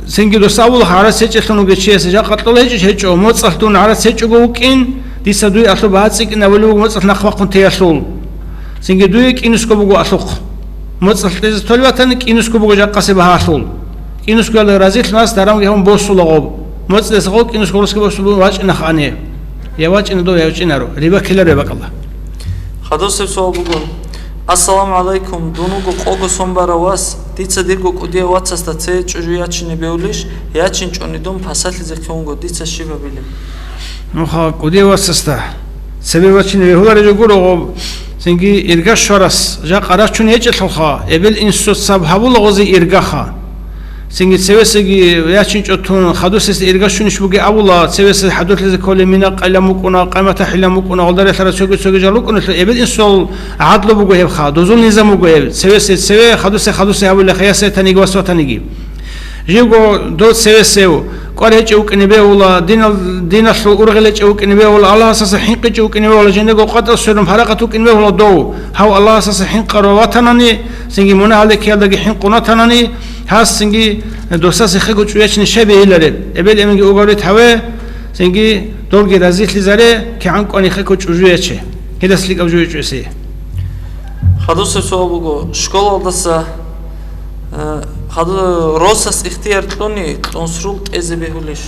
Цинги доса абулаха гӀарац гьечӀелъун вугев чиясе жакъа кьолеб гьечӀищ? ГьечӀо, моцӀалъ дун гӀарац гьечӀого вукӀин, дица дуе алъуб бацӀцӀикӀкӀин авулев вуго моцӀалъ нахъ бахъун теялъул. Цинги дуе кӀинусго буго алъухъ. МоцӀалъ кьезе толеб батани, кӀинусго буго жакъасе багьалъул. КӀинусгоялда разилъун гьас дарамги гьабун босула гъоб. МоцӀидаса гъов кӀинусго росги босун вачӀинахъ ане. Я вачӀина дов, я вачӀинаро. Риба ккеларо гьеб бакӀалда. Хадусеб суал буго. Ассаламу гӀалайкум. Дун вуго къого сон барав вас. Дица дирго кӀудияв вацасда цее чӀужу ячине бевлищ, ячинчӀони дун пасалъизе ккун вуго. Дица щиб гьабилеб? Нуха кӀудияв вацасда цебе вачине бегьулареб жо гуро гъоб, цинги ирга щварас жакъа рачун гьечӀелъулха, эбел-инсуцаб гьабула гъозе иргаха. Цинги цевесеги ячинчӀо тун, хадусес ирга щунищ бугеб абула, цевесез хӀадурлъизе кколеб мина къайилан букӀуна, къай-матахӀилан букӀуна, гъолда релълъарал цоги-цоги жал рукӀунелъул, эбел-инсул гӀадлу буго гьебха, дозул низам буго гьеб, цевесез цеве, хадусез хадусе гьабулеха, ясайтаниги васватаниги. Живго дов цевесев кӀвар гьечӀев вукӀине бегьула, динал-, диналъул ургъел гьечӀев вукӀине бегьула, Аллагьасаса хӀинкъичӀев вукӀине бегьула, жиндирго къватӀал сверун паракъат вукӀине бегьула дов. Гьав Аллагьасаса хӀинкъарав ватанани, цинги мунагьал ккеялдаги хӀинкъун ватанани, гьас цинги досасе хего чӀужу ячине щай бегьилареб? Эбел-эменги угаврит гьаве, цинги долги разилъизаре, кигӀан кӀвани хего чӀужу яче. Гьелдас лъикӀаб жо гьечӀо эсие. Хадусеб суал буго, школалдаса, э, хаду-, росас ихтияр кьуни, кьунсрул тӀезе бегьулищ?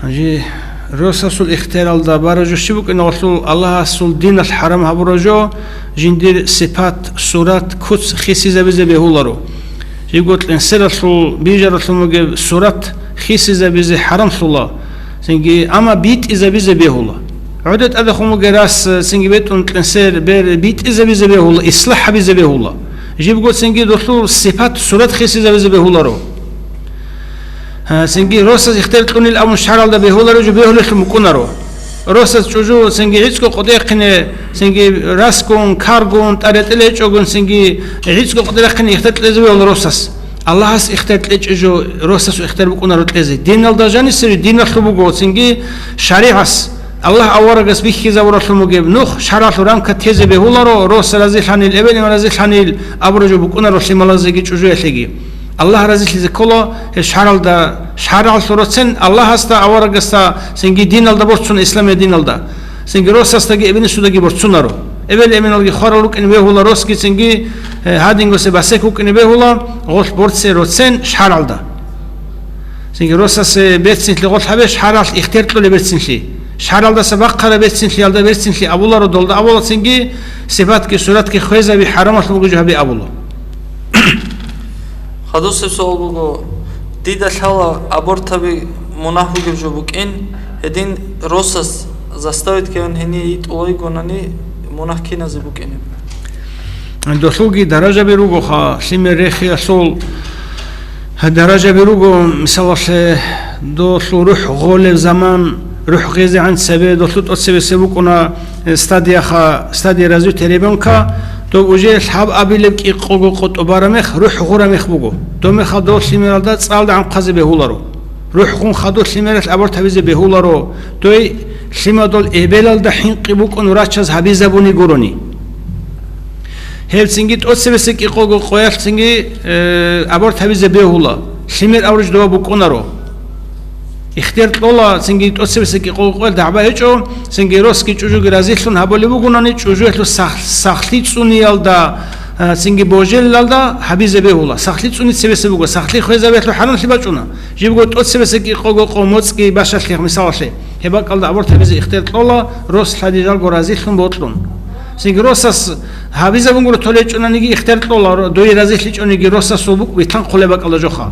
Гьанже росасул ихтияралда бараб жо щиб букӀина, гъолъул Аллагьасул диналъ хӀарам гьабураб жо, жиндир сипат, сурат, куц хисизабизе бегьуларо. Жибго кьенсералъул, бижаралъун бугеб сурат хисизабизе хӀарамлъула, цинги, амма битӀизабизе бегьула. ГӀодов тӀадехун бугеб рас, цинги бетӀун кьенсер бер битӀизабизе бегьула, ислахӀ гьабизе бегьула. Жибго цинги долъул сипат, сурат хисизабизе бегьуларо. Гьа, цинги росас ихтияр кьунил абун шаргӀалда бегьулареб жо бегьулелъун букӀунаро. Росас чӀужу цинги гӀицӀго къотӀехъине, цинги расгун, каргун, тӀаретӀел гьечӀогун, цинги гӀицӀго къотӀерахъине ихтияр кьезе бегьула росас. Аллагьас ихтияр кьечӀеб жо росасул ихтияр букӀунаро кьезе. Диналда жанисеб диналъул буго, цинги шаригӀас, Аллагь аварагас бихьизабуралъун бугеб нух шаргӀалъул рамка тезе бегьуларо, рос разилъанил, эбел-эмен разилъанил абураб жо букӀунаро лъималазеги чӀужуялъеги. Аллагь разилъизе ккола гьеб шаргӀалда, шаргӀалъул роцен Аллагьасда, аварагасда, цинги диналда борцун, исламияб диналда. Цинги росасдаги эбел-инсудаги борцунаро. Эбел-эменалги хварал рукӀине бегьула росги, цинги, э, гьадинго се басек вукӀине бегьула, гъолъ борце роцен шаргӀалда. Цинги росасе берцинлъи гъолъ гьабе, шаргӀалъ ихтияр кьолеб берцинлъи. ШаргӀалдаса бахъараб берцинлъиялда берцинлъи абуларо, долда абула цинги, сипатги суратги хвезаби хӀарамалъ бугеб жо гьабе абула. Хадусеб суал буго, дида лъала аборт гьаби мунагь бугеб жо букӀин, гьедин росас заставить ккеян гьение йитӀулайгонани мунагь киназе букӀинеб? Долъулги даражаби ругоха, лъимер рехиялъул даражаби руго, мисалалъе, долъул рухӀ гъолеб заман, рухӀ гъезегӀан цебе, долъул тӀоцебесеб букӀуна, э, стадияха, стадия развития ребёнка, доб уже лъабабилеб кӀикъого къо тӀубараб мех, рухӀ гъураб мех буго. Доб мехалда дов лъимералда цӀалда гӀанхъазе бегьуларо. РухӀ гъун хадур лъимералъ аборт гьабизе бегьуларо, дой лъимадул эбелалда хӀинкъи букӀун врачаз гьабизабуни гурони. Гьеб цинги тӀоцебесеб кӀикъого къоялъ цинги, э, аборт гьабизе бегьула, лъимер авруч дова букӀунаро. Ихтияр кьола цинги тӀоцебесеб кӀикъого къоялъ дагӀба гьечӀо, цинги росги чӀужуги разилъун гьабулеб бугонани, чӀужуялъул сах-, сахлъи цӀуниялда, э, цинги божелалда гьабизе бегьула. Сахлъи цӀуни цебесеб буго, сахлъи хвезабиялъул хӀарамлъи бачӀуна. Жибго тӀоцебесеб кӀикъого къо моцӀги башалъи, мисалалъе. Гьеб бакӀалда аборт гьабизе ихтияр кьола, рос лъади жалго разилъун бокьун. Цинги росас гьабизабунгуро толечӀонаниги ихтияр кьола, ро-, дой разилъичӀониги росасул букӀ битӀан хъулеб бакӀалда жоха.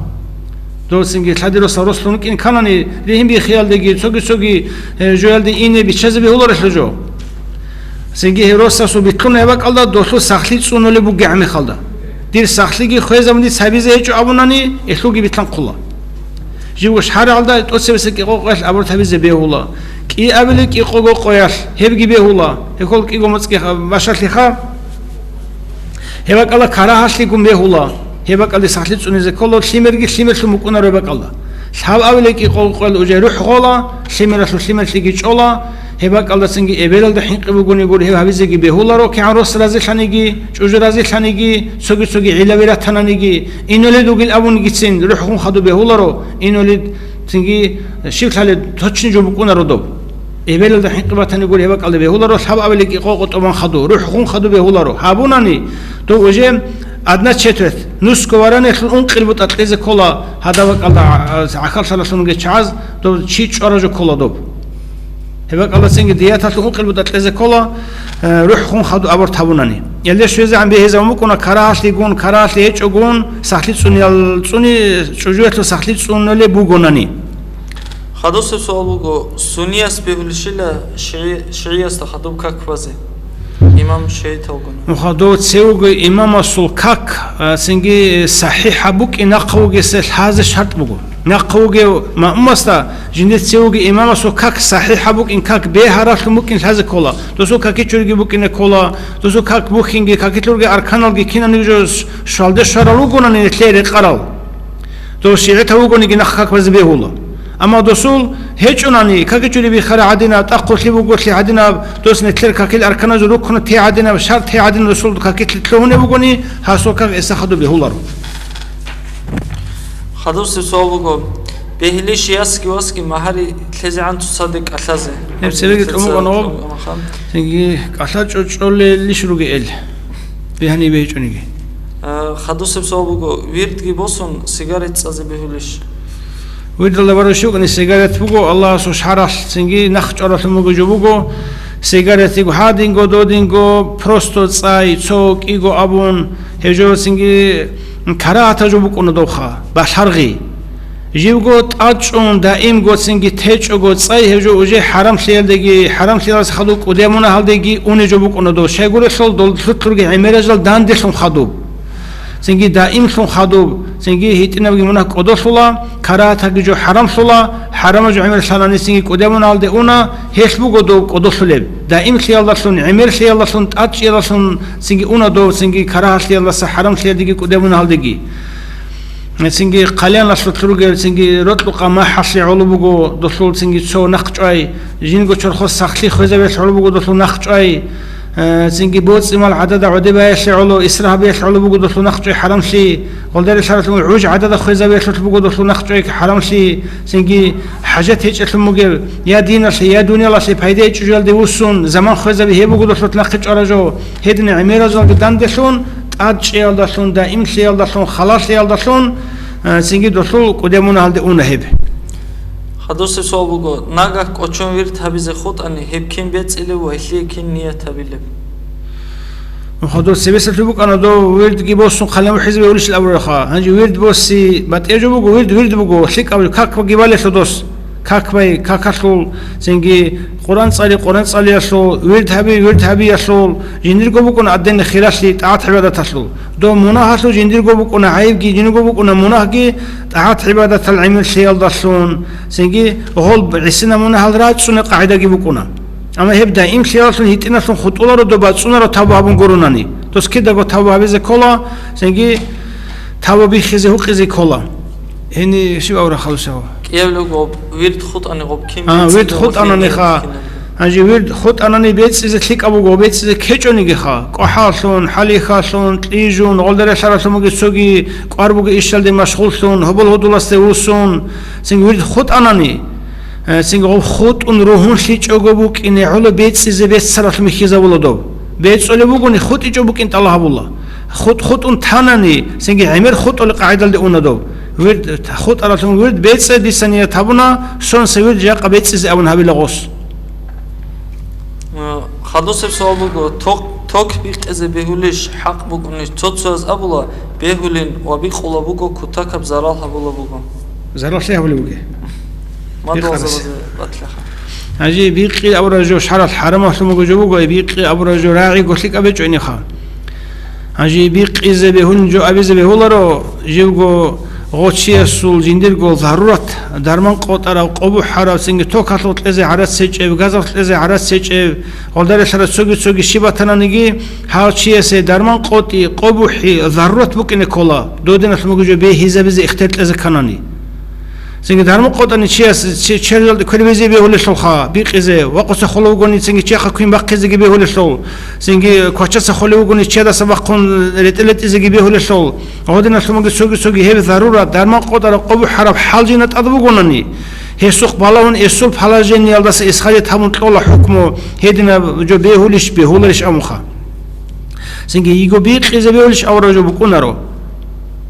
Дов цинги лъади росал рослъун рукӀин канани, ригьин бихиялдеги, цоги-цоги, э, жоялде ине биччазе бегьуларелъул жо. Цинги гьев росасул битлъуна гьеб бакӀалда, долъул сахлъи цӀунулеб бугеб гӀамихалда. Дир сахлъиги хвезабун дица гьабизе гьечӀо абунани, гьелъулги битлъанхъула. Живго шаргӀалда тӀоцебесеб кӀикъого къоялъ аборт гьабизе бегьула. КӀиабилеб кӀикъого къоялъ, гьебги бегьула. Гьекъол кӀиго моцӀги башалъиха. Гьеб бакӀалда карагьалъигун бегьула. Гьеб бакӀалде сахлъи цӀунизе ккола, лъимерги лъимерлъун букӀунаро гьеб бакӀалда. Лъабабилеб кӀикъого къоялъ уже рухӀ гъола, лъимералъул лъимерлъиги чӀола, гьеб бакӀалда цинги эбелалда хӀинкъи бугони гури гьев гьабизеги бегьуларо, кигӀан рос разилъаниги, чӀужу разилъаниги, цоги-цоги гӀиллаби ратананиги, инвалид вугин абунигицин рухӀгун хадуб бегьуларо, инвалид цинги щиблъали точно жо букӀунаро доб. Эбелалда хӀинкъи батани гури гьеб бакӀалда бегьуларо, лъабабилеб кӀикъого тӀубан хадуб, рухӀгун хадуб бегьуларо. Гьабунани, дов уже одна четверть, нусго варанелъул ункъил бутӀа кьезе ккола гьадаб бакӀалда, а, а, гӀахьаллъаралъунги чагӀаз, дов чи чӀвара жо ккола доб. Гьеб бакӀалда цинги дияталъул ункъил бутӀа кьезе ккола, э, рухӀгун хадуб аборт гьабунани. Гьелде щвезегӀан бегьизабун букӀуна карагьалъигун, карагьалъи гьечӀогун, сахлъи цӀуниял цӀуни, чӀужуялъул сахлъи цӀунулеб бугонани. Хадусеб суал буго, сунияс бегьулищила шигӀи-, шигӀиясда хадуб как базе? Имам шигӀиталгун. Нуха дов цевуги имамасул как, а, цинги сахӀихӀаб букӀин нахъа вугесе лъазе шартӀ буго. Нахъа вугев маъмумасда жиндир цевуги имамасул как сахӀихӀаб букӀин, как бегьаралъун букӀин лъазе ккола. Досул какичуриги букӀине ккола, досул как бухьинги, какилъурги арканалги кинабниги жо щвалде щварал ругонани нилъее рекъарал. Дов шигӀитав вугониги нахъа как базе бегьула. Амма досул гьечӀунани, какичури бихара гӀадинаб, тӀахъулъи буголъи гӀадинаб, дос нилъер какил арканазул рукну те гӀадинаб, шартӀ те гӀадинаб досул какилъи лъугьунеб бугони, гьасул как эса хадуб бегьуларо. Хадусеб суал буго, бегьилищ ясги васги магьари лъезегӀан цоцаде кӀалъазе? Гьеб цебеги тӀумугӀанав, цинги кӀалъа чӀочӀолелищ ругел, бегьани бегьичӀониги. А, хадусеб суал буго, вирдги босун, сигарет цӀазе бегьулищ? Вирдалда бараб щиб букӀани сигарет буго, Аллагьасул шаргӀалъ цинги нахъ чӀваралъун буго жо буго, сигарет йиго гьадинго, додинго, просто цӀай, цо кӀиго абун, гьеб жо цинги карагьатаб жо букӀуна добха, балъаргъи. Живго тӀад чӀун, даимго цинги течӀого цӀай гьеб жо уже хӀарамлъиялдеги, хӀарамлъиялдаса хадуб кӀудияб мунагьалдеги унеб жо букӀуна дов. Щайгурелъул дол лъутлъурги гӀемерал жал данделъун хадуб. Цинги даимлъун хадуб, цинги гьитӀинабги мунагь кӀодолъула, карагьатаги жо хӀарамлъула, хӀарамаб жо гӀемер лъанани цинги кӀудияб мунагьалде уна, гьелъ буго дов кӀодолъулеб. Даимлъиялдалъун, гӀемерлъиялдалъун, тӀадчӀиялдалъун цинги уна дов, цинги карагьалъиялдаса хӀарамлъиялдеги кӀудияб мунагьалдеги. Цинги хъалияналъулъ ругел, цинги рокьукъа махӀалъе гӀоло буго долъул цинги цо нахъ чӀвай, жинго чорхол сахлъи хвезабиялъе гӀоло буго долъул нахъ чӀвай, э, цинги боцӀи-мал гӀадада гӀодебаялъе гӀоло, исраф гьабиялъе гӀоло буго долъул нахъ чӀвай хӀарамлъи, гъолдарилъаралъун гӀуж гӀадада хвезабиялъулъ буго долъул нахъ чӀвай хӀарамлъи, цинги хӀажат гьечӀелъун бугеб, я диналъе, я дуниялалъе пайда гьечӀожалде вуссун, заман хвезаби гьеб буго долъул нахъе чӀвара жо, гьедин гӀемеразулги данделъун, тӀадчӀиялдалъун, даимлъиялдалъун, халалъиялдалъун, э, цинги долъул кӀудияб мунагьалде уна гьеб. Хадусеб суал буго, нагагь кӀочон вирд гьабизе хутӀани, гьеб кин бецӀилев ва гьелъие кин ният гьабилеб? Нуха дос цебесалъув букӀана, дов вирдги босун хъалин вухӀизе бегьулищ абурабха. Гьанже вирд боси батӀияб жо буго, вирд вирд буго, лъикӀаб жо, как гибалелъул дос. Как бай, какалъул, цинги Къуран цӀали, Къуран цӀалиялъул, вирд гьаби, вирд гьабиялъул, жиндирго букӀуна аденни хиралъи тӀагӀат-гӀибадаталъул. Дов мунагьалъул жиндирго букӀуна гӀайибги, жиндирго букӀуна мунагьги тӀагӀат-гӀибадатал гӀемерлъиялдалъун, цинги гъол гӀисина мунагьал рацӀцӀуне къагӀидаги букӀуна. Амма гьеб даимлъиялдалъун, гьитӀиналъун хутӀуларо доб бацӀцӀунаро тавба гьабун гурунани. Дос кидаго тавба гьабизе ккола, цинги тавба биххизе гьукъизе ккола. Гьени щиб авра халусав? КӀиявлуго вирд хутӀани гъоб кин А, вирд бецӀизе хутӀанани гъоб ха. Кинаб? Гьанже вирд хутӀанани бецӀизе лъикӀаб буго, бецӀизе ккечӀонигиха. КӀвахӀаллъун, хӀалихьаллъун, кьижун, гъолдарелъаралъун буги цоги, кӀвар буги ишалде машгъуллъун, гьобол-гьудуласде вуссун, цинги вирд хутӀанани, э, цинги гъоб хутӀун ругьунлъичӀого букӀине гӀоло бецӀизе беццаралъун бихьизабула доб. БецӀулеб бугони, хутӀичӀо букӀин тӀалаб гьабула. ХутӀ-хутӀун танани, цинги гӀемер хутӀулеб къагӀидалде уна доб. Вирд хутӀаралъун вирд бецӀе дица ният гьабуна, сонса вирд жакъа бецӀизе абун гьабила гъос. Э, хадусеб суал буго, ток, ток бикъизе бегьулищ хӀакъ букӀунищ? Цо-цояз абула, бегьулин ва бикъула буго, кутакаб зарал гьабула буго. Зараллъи гьабулеб бугеб? Мадугьалзабазе батлаха. Гьанже бикъи абураб жо шаргӀалъ хӀарамалъун буго жо буго, бикъи абураб жо рагӀиго лъикӀаб гьечӀо гьениха. Гьанже бикъизе бегьун жо абизе бегьуларо, живго гъочиясул жиндирго зарурат, дарман къотӀарав, къобухӀарав, цинги токалъул кьезе гӀарац гьечӀев, газалъ кьезе гӀарац гьечӀев, гъолдарелъара цоги-цоги щиб батананиги, гьав чиясе дарман къотӀи, къобухӀи, зарурат букӀине ккола, додиналъ мугӀжо бегьизабизе ихтияр кьезе кканани. Цинги дарман къотӀани чияс чи-, чержалде квербезе бегьулелъулха, бикъизе, вакъуса холев вугони цинги чияхъа квин бахъизеги бегьулелъул, цинги квачаса холев вугони чиядаса бахъун ретӀел-ретӀизеги бегьулелъул, гъодиналъумаги цоги-цоги гьеб зарурат, дарман къотӀараб къобухӀараб хӀал жинда тӀад бугонани, гьесухъ балагьун эсул положениялдаса исхаде табун кьола хӀукму, гьединаб жо бегьулищ, бегьуларищ абунха. Цинги йиго бикъизе бегьулищ авара жо букӀунаро.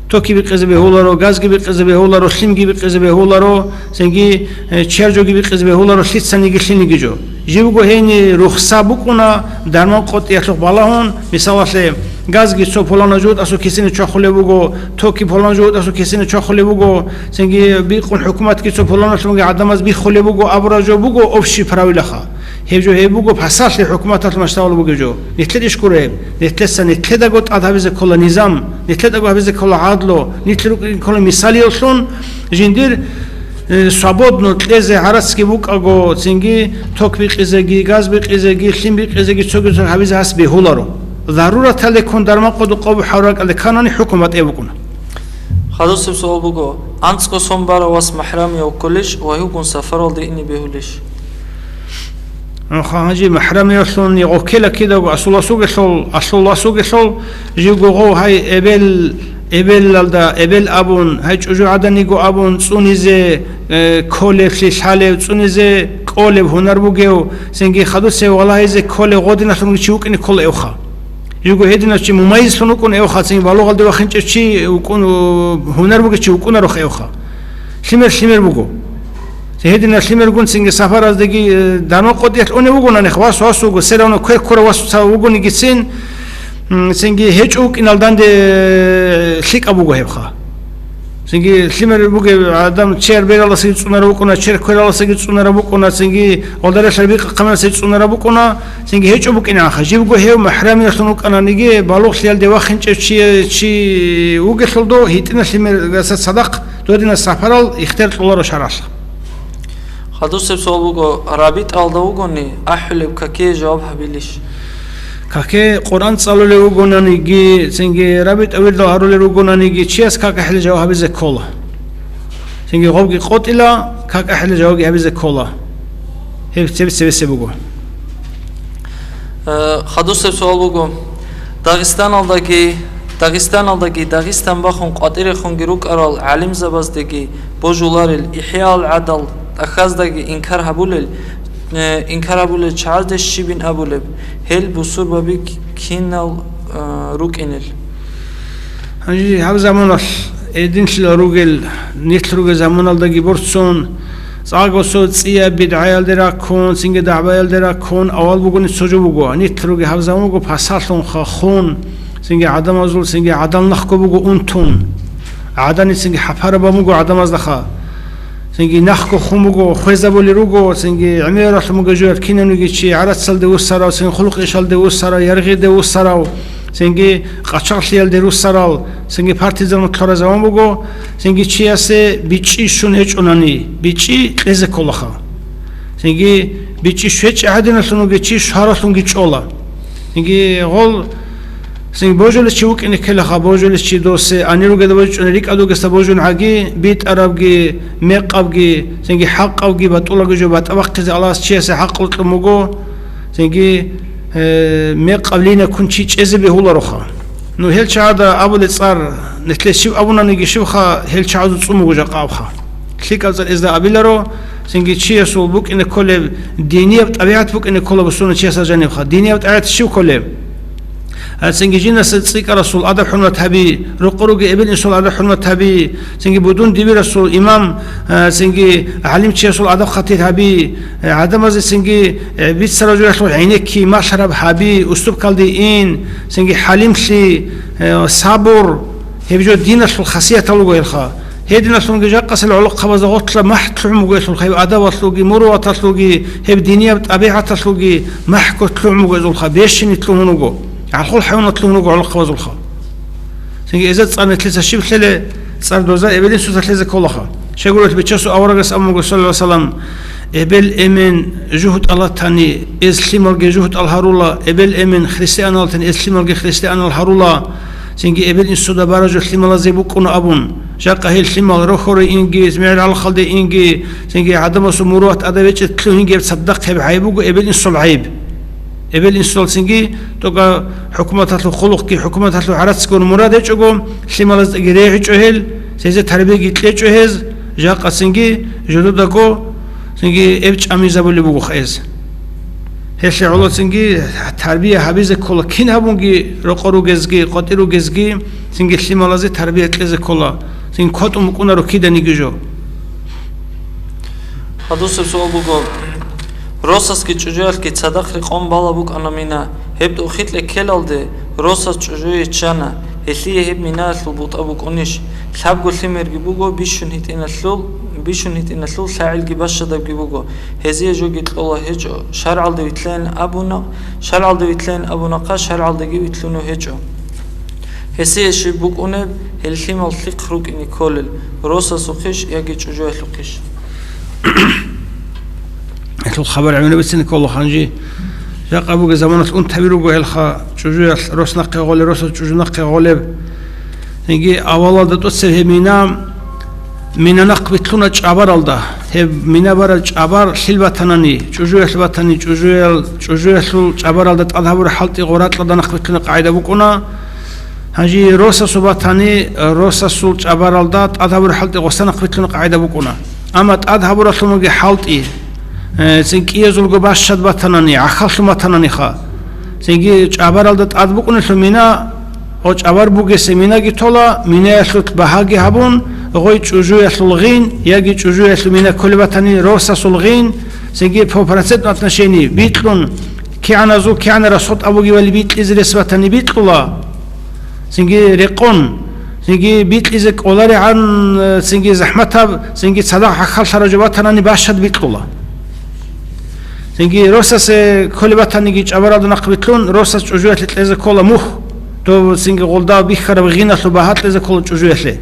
Токи бикъизе бегьуларо, газги бикъизе бегьуларо, лъимги бикъизе бегьуларо, цинги, э, чержоги бикъизе бегьуларо, лъицаниги лъиниги жо. Живго гьени рухса букӀуна, дарман къотӀиялъухъ балагьун, мисалалъе, газги цо пулана жугьутӀасул кисине чвахулеб буго, токи пулана жугьутӀасул кисине чвахулеб буго, цинги бикъун хӀукуматги цо пуланалъунги гӀадамаз биххулеб буго, абура жо буго общий правилаха. Гьеб жо гьеб буго пасалъи хӀукуматалъ масштабалъ бугеб жо. Нилъер иш гуро гьеб. Нилъеца нилъедаго тӀад гьабизе ккола низам, нилъедаго гьабизе ккола гӀадлу, нилъ рукӀине ккола мисалиялъун жиндир, э, свободно кьезе гӀарацги букӀаго, цинги ток бикъизеги, газ бикъизеги, лъим бикъизеги цоги-цоги гьабизе гьас бегьуларо. Зарураталде ккун дарман къотӀи къобухӀараб ракӀалде кканани хӀукму батӀияб букӀуна. Хадусеб суал буго, анцӀго сон барав вас махӀрамияв кколищ ва гьевгун сапаралде ине бегьулищ? Нуха гьанже махӀрамиялъун гъоккела кидаго асул вас вугелъул, асул вас вугелъул, живго гъов гьай эбел, эбелалда, эбел абун, гьай чӀужугӀаданиго абун цӀунизе, э, кколеблъи лъалев, цӀунизе кӀолеб гьунар бугев, цинги хадусев валагьизе кколев гъодиналъунги чи вукӀине ккола эвха. Живго гьединав чи мумайизлъун вукӀун эвха, цинги балугъалде вахинчӀев чи вукӀун, гьунар бугев чи вукӀунарухъ эвха. Лъимер-лъимер буго. Гьединал лъимергун цинги сапараздеги, э, дарман къотӀиялъ унев вугонаниха, вас-вас вуго, все равно квер ккурав вас ца вугонигицин, м, цинги гьечӀо вукӀинал данде, э, лъикӀаб буго гьебха. Цинги лъимер бугев адам чер бераласаги цӀунарав вукӀуна, чер квераласаги цӀунарав вукӀуна, цинги гъолдарелъар бикъахъамасаги цӀунарав вукӀуна, цинги гьечӀо букӀинанха. Живго гьев махӀрамиялъун вукӀананиги, балугълъиялде вахинчӀев чи, чи вугелъулдо, гьитӀинал лъимергаса цадахъ додинал сапарал ихтияр кьоларо шаргӀалъ. Хадусеб суал буго, рабитӀалда вугони, ахӀулеб какие жаваб гьабилищ? Каке Къуръан цӀалулев вугонаниги, цинги рабитӀа вирдал гьарулел ругонаниги, чияс как ахӀилел жаваб гьабизе ккола. Цинги гъобги къотӀила, как ахӀилел жавабги гьабизе ккола. Гьеб цебе-цебесеб буго. Э, хадусеб суал буго. Дагъистаналдаги, Дагъистаналдаги Дагъистан бахун къватӀирехунги рукӀарал гӀалимзабаздеги божуларел, ИхӀяал гӀадал тӀахьаздаги инкар гьабулел, э, инкар гьабулел чагӀазде щибин абулеб, гьел бусурбаби кинал, э, рукӀинел? Гьанже гьаб заманалъ гьединлъила ругел, нилъ ругел заманалдаги борцун, цӀакъго цо цӀияб бидгӀаялде раккун, цинги дагӀбаялде раккун авал бугони цо жо буго. Нилъ ругел гьаб заман буго пасалъунха хун, цинги гӀадамазул, цинги гӀадан нахго буго унтун. ГӀадани цинги хӀапараб бан буго гӀадамаздаха. Цинги нахго хун буго, хвезабулел руго, цинги гӀемералъун буго жо кинавниги чи, гӀарацалде вуссарав, цинги хъулухъ-ишалде вуссарав, яргъиде вуссарав, цинги къачагълъиялде руссарал, цинги партизан ккараб заман буго, цинги чиясе бичӀчӀи щун гьечӀонани, бичӀчӀи кьезе кколаха. Цинги бичӀчӀи щвечӀеб гӀадиналъун вугев чи щваралъунги чӀола. Цинги гъол, цинги божулев чи вукӀине ккелаха, божулев чи досе, гьанир ругеда божичӀони рикӀкӀад вугесда божун гӀаги, битӀарабги, мекъабги, цинги хӀакъабги, батӀулабги жо батӀа бахъизе Аллагьас чиясе хӀакъ кьун буго, цинги, э, мекъаб линакун чи чӀезе бегьулароха. Ну, гьел чагӀада абулеб цӀар, нилъее щиб абунаниги щибха, гьел чагӀазул цӀун буго жакъа абха. ЛъикӀаб цӀар гьезда абиларо, цинги чиясул букӀине кколеб, динияб тӀабигӀат букӀине ккола бусурман чиясда жанибха. Динияб тӀабигӀат щиб кколеб? А, цинги жинаса цӀикӀкӀарасул адаб-хӀурмат гьаби, рокъор ругел эбел-инсул адаб-хӀурмат гьаби, цинги будун-дибирасул имам, а, цинги гӀалимчиясул адаб-хатир гьаби, э, гӀадамазе цинги, э, бицараб жоялъул гӀенекки, малъараб гьаби, уступкалде ин, цинги хӀалимлъи, э, сабур, гьеб жо диналъул хасиятал руго гьелха. Гьединалъунги жакъасел гӀолохъабазда гъорлъа махӀ лъугӀун буго гьелъулха, гьеб адабалъулги, муруаталъулги, гьеб динияб тӀабигӀаталъулги махӀго лъугӀун буго гьелъулха, бешине лъугьун вуго. ГӀалхул хӀайванат лъугьун вуго гӀолохъабазулха. Цинги эза цӀар нилъеца щиб лъеле, цӀар доза эбел-инсуца лъезе кколаха. Щайгурелъ Бичасул аварагас абун буго, саллаллагьу гӀалайгьи ва саллам, эбел-эмен жугьутӀал ратани, эс лъималги жугьутӀал гьарула, эбел-эмен христианал ратани, эс лъималги христианал гьарула, цинги эбел-инсуда баражу лъималазе букӀуна абун. Жакъа гьел лъимал рохьоре инги, мегӀер гӀалхалде инги, цинги гӀадамасул муруат адаб гьечӀеб лъугьинги гьеб цадахъ гьеб гӀайиб буго, эбел-инсул гӀайиб. Эбел-инсул цинги тӀокӀа хӀукуматалъул хъулухъги, хӀукуматалъул гӀарацги гуро мурад гьечӀого, лъималаздаги регӀичӀо гьел, цезе тарбияги кьечӀо гьез, жакъа цинги жододаго цинги эб чӀамизабулеб бугоха эз. Гьелъе гӀоло цинги тарбия гьабизе ккола, кин гьабунги рокъор ругезги, къватӀир ругезги, цинги лъималазе тарбия кьезе ккола, цинги кватӀун букӀунаро киданиги жо. Гьадусеб суал буго, росасги чӀужуялъги цадахъ рекъон бала букӀана мина. Гьеб тӀохитӀе ккелалде росас чӀужуе чана, гьелъие гьеб минаялъул бутӀа букӀунищ? Лъабго лъимерги буго, бищун гьитӀиналъул, бищун гьитӀиналъул лъагӀелги бащадабги буго. Гьезие жоги кьола гьечӀо, шаргӀалде витлъайин абуна, шаргӀалде витлъайин абунахъа, шаргӀалдеги витлъунев гьечӀо. Гьесие щиб букӀунеб, гьел лъимал лъихъ рукӀине кколел, росасухъищ яги чӀужуялъухъищ? Гьелъул хабар гӀемерабицин ккола гьанже. Жакъа бугеб заманалъ унтаби руго гьелха, чӀужуялъ рос нахъе гъолеб, росас чӀужу нахъе гъолеб. Цинги авалалда тӀоцеб гьеб мина, мина нахъ битлъуна чӀабаралда. Гьеб мина барал чӀабар лъил батанани, чӀужуялъ батани, чӀужуял, чӀужуялъул чӀабаралда тӀад гьабураб хӀалтӀи гъоракьалда нахъ битлъуна къагӀида букӀуна. Гьанже росасул батани, росасул чӀабаралда тӀад гьабураб хӀалтӀи гъоса нахъ битлъуна къагӀида букӀуна. Амма тӀад гьабуралъун бугеб хӀалтӀи, э, цин кӀиязулго бащад батанани, гӀахьаллъун батананиха. Цинги чӀабаралда тӀад букӀунелъул мина, гъо чӀабар бугесе минаги тола, минаялъул багьаги гьабун, гъой чӀужуялъул гъин, яги чӀужуялъул мина кколеб батани росасул гъин, цинги по процентному отношению бикьун, кигӀаназул кигӀан расход абугевали бикьизе рес батани бикьула. Цинги рекъон, цинги бикьизе кӀоларигӀан, цинги захӀматаб, цинги цадахъ гӀахьаллъараб жо батанани бащад бикьула. Цинги росасе кколеб батаниги чӀабаралда нахъ битлъун, росас чӀужуялъе кьезе ккола мухь, дов цинги гъолда бихьараб гъиналъул багьа кьезе ккола чӀужуялъе.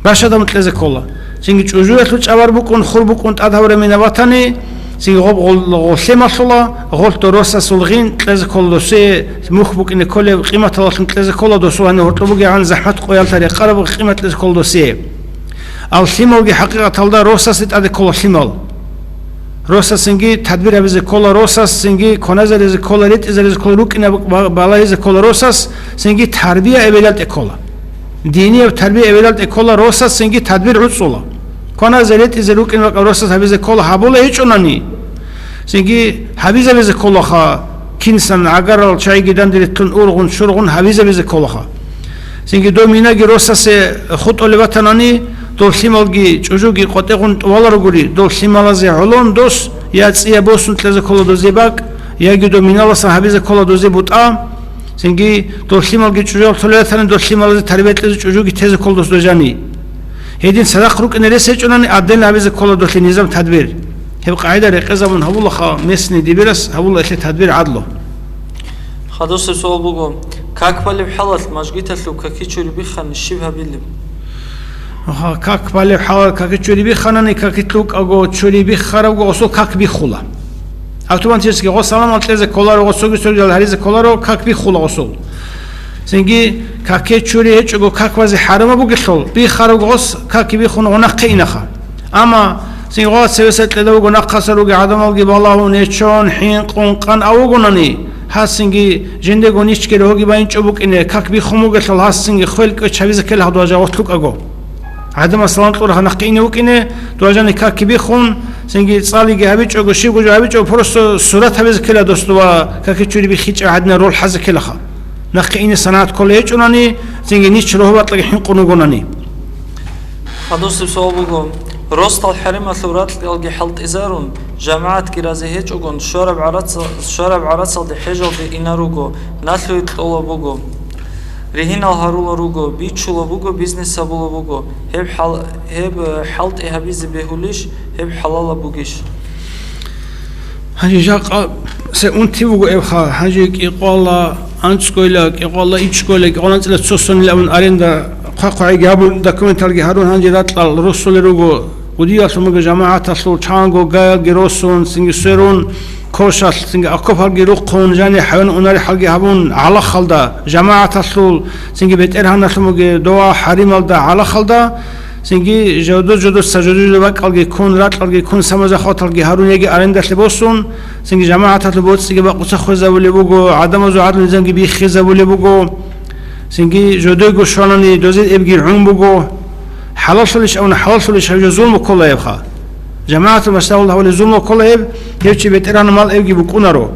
Бащадаб кьезе ккола. Цинги чӀужуялъул чӀабар букӀун, хур букӀун тӀад гьабураб мина батани, цинги гъоб гъол-, гъолъе малъула, гъолъ дов росасул гъин кьезе ккола досие, мухь букӀине кколеб къиматалалъун кьезе ккола досул гьанив гьоркьоб бугебгӀан захӀмат къоялъа рекъараб къимат кьезе ккола досие. Ал лъималги хӀакъикъаталда росасе тӀаде ккола лъимал. Росасинги тадбир гьабизе ккола, росасинги кваназаризе ккола, ретӀизаризе ккола, рукӀине ба-, балагьизе ккола росас, цинги тарбия эбелалде ккола. Динияб тарбия эбелалде ккола, росас цинги тадбир гӀуцӀула. Кваназе ретӀизе рукӀине бакӀаб росас гьабизе ккола, гьабула гьечӀонани. Цинги гьабизабизе кколаха, кинсан гӀагарал чайги данде рилълъун ургъун-чургъун гьабизабизе кколаха. Цинги дов минаги росасе хутӀулеб батанани, дов лъималги чӀужуги къватӀегъун тӀуваларогури, дов лъималазе гӀолон дос я цӀия босун кьезе ккола дозе бакӀ, яги дов миналасан гьабизе ккола дозе бутӀа. Цинги дов лъималги чӀужуял толеб батани, дов лъималазе тарбия кьезе чӀужуги тезе ккола дос дожани. Гьедин цадахъ рукӀине рес гьечӀонани, отдельно гьабизе ккола долъе низам-тадбир. Гьеб къагӀида рекъезабун гьабулаха, местный дибирас гьабула гьелъе тадбир гӀадлу. Хадусеб суал буго, как балеб хӀалалъ мажгиталъул каки чури биххани щиб гьабилеб? Аха, как балеб хӀалалъ каки чури бихханани, каки лъукӀаго чури биххарабго гъосул как биххула. Автоматически гъос саламал кьезе кколаро, гъосоги соридал гьаризе кколаро, как биххула гъосул. Цинги каке чури гьечӀого как базе хӀарамаб бугелъул, биххараб гъос каки биххун гъо нахъе инаха. Амма цин гъо цевеса кьеда буго нахъаса руги гӀадамалги балагьун гьечон, хӀинкъун къан авугунани, гьасинги жиндего ничги рогьги байинчӀо букӀине, как биххун бугелъул гьасинги хвел кӀвеч гьабизе ккела гьадуа жагъулъукӀаго. ГӀадамал салам кьурахъа нахъе ине вукӀине, дуа жани каки биххун, цинги цӀалиги гьабичӀого, щибго жо гьабичӀого, просто сурат гьабизе ккела дос дуа каки чури биххичӀеб гьадинаб роль хӀазе ккелаха. Нахъе ине санагӀат ккола гьечӀунани, цинги нич рогьо-батӀаги хӀинкъун вугонани. Хадусеб суал буго, росдал хӀарималъул ракьалги хӀалтӀизарун, жамагӀатги рази гьечӀогун, щвараб гӀараца-, щвараб гӀарацалде хӀежалде инар руго, налъуе кьола буго. Ригьинал гьарула руго, бичула буго, бизнес гьабула буго. Гьеб хӀал-, гьеб, э, хӀалтӀи гьабизе бегьулищ, гьеб хӀалалаб бугищ? Гьанже жакъа се унти буго эбха, гьанже кӀикъвала анцӀгойла, кӀикъвала ичӀгойла, кӀикъвала анцӀила цо сонилан абун аренда хъвахъ гьабун, документалги гьарун, гьанже ракьал росулел руго, гъудиялъун буго жамагӀаталъул чанго гаялги росун, цинги сверун, кошалъ, цинги окопалги рухъун, жани хӀайван унарихӀалги гьабун, гӀалахалда, жамагӀаталъул, цинги бетӀергьаналъун буго дова хӀарималда, гӀалахалда, цинги жодо-жодоца жодо-жодо бакӀалги ккун, ракьалги ккун, самозахваталги гьарун, яги арендалъе босун, цинги жамагӀаталъул боцӀиги бакъуца хвезабулеб буго, гӀадамазул гӀадлу-низамги биххизабулеб буго, цинги жодойго щванани дозе эбги гӀун буго. ХӀалаллъулищ абуна, хӀалаллъулищ гьаб жо зулму кколаебха. ЖамагӀатул машгьурав гьавулев зулму кколаеб, гьев чи бетӀергьанав мал эбги букӀунаро,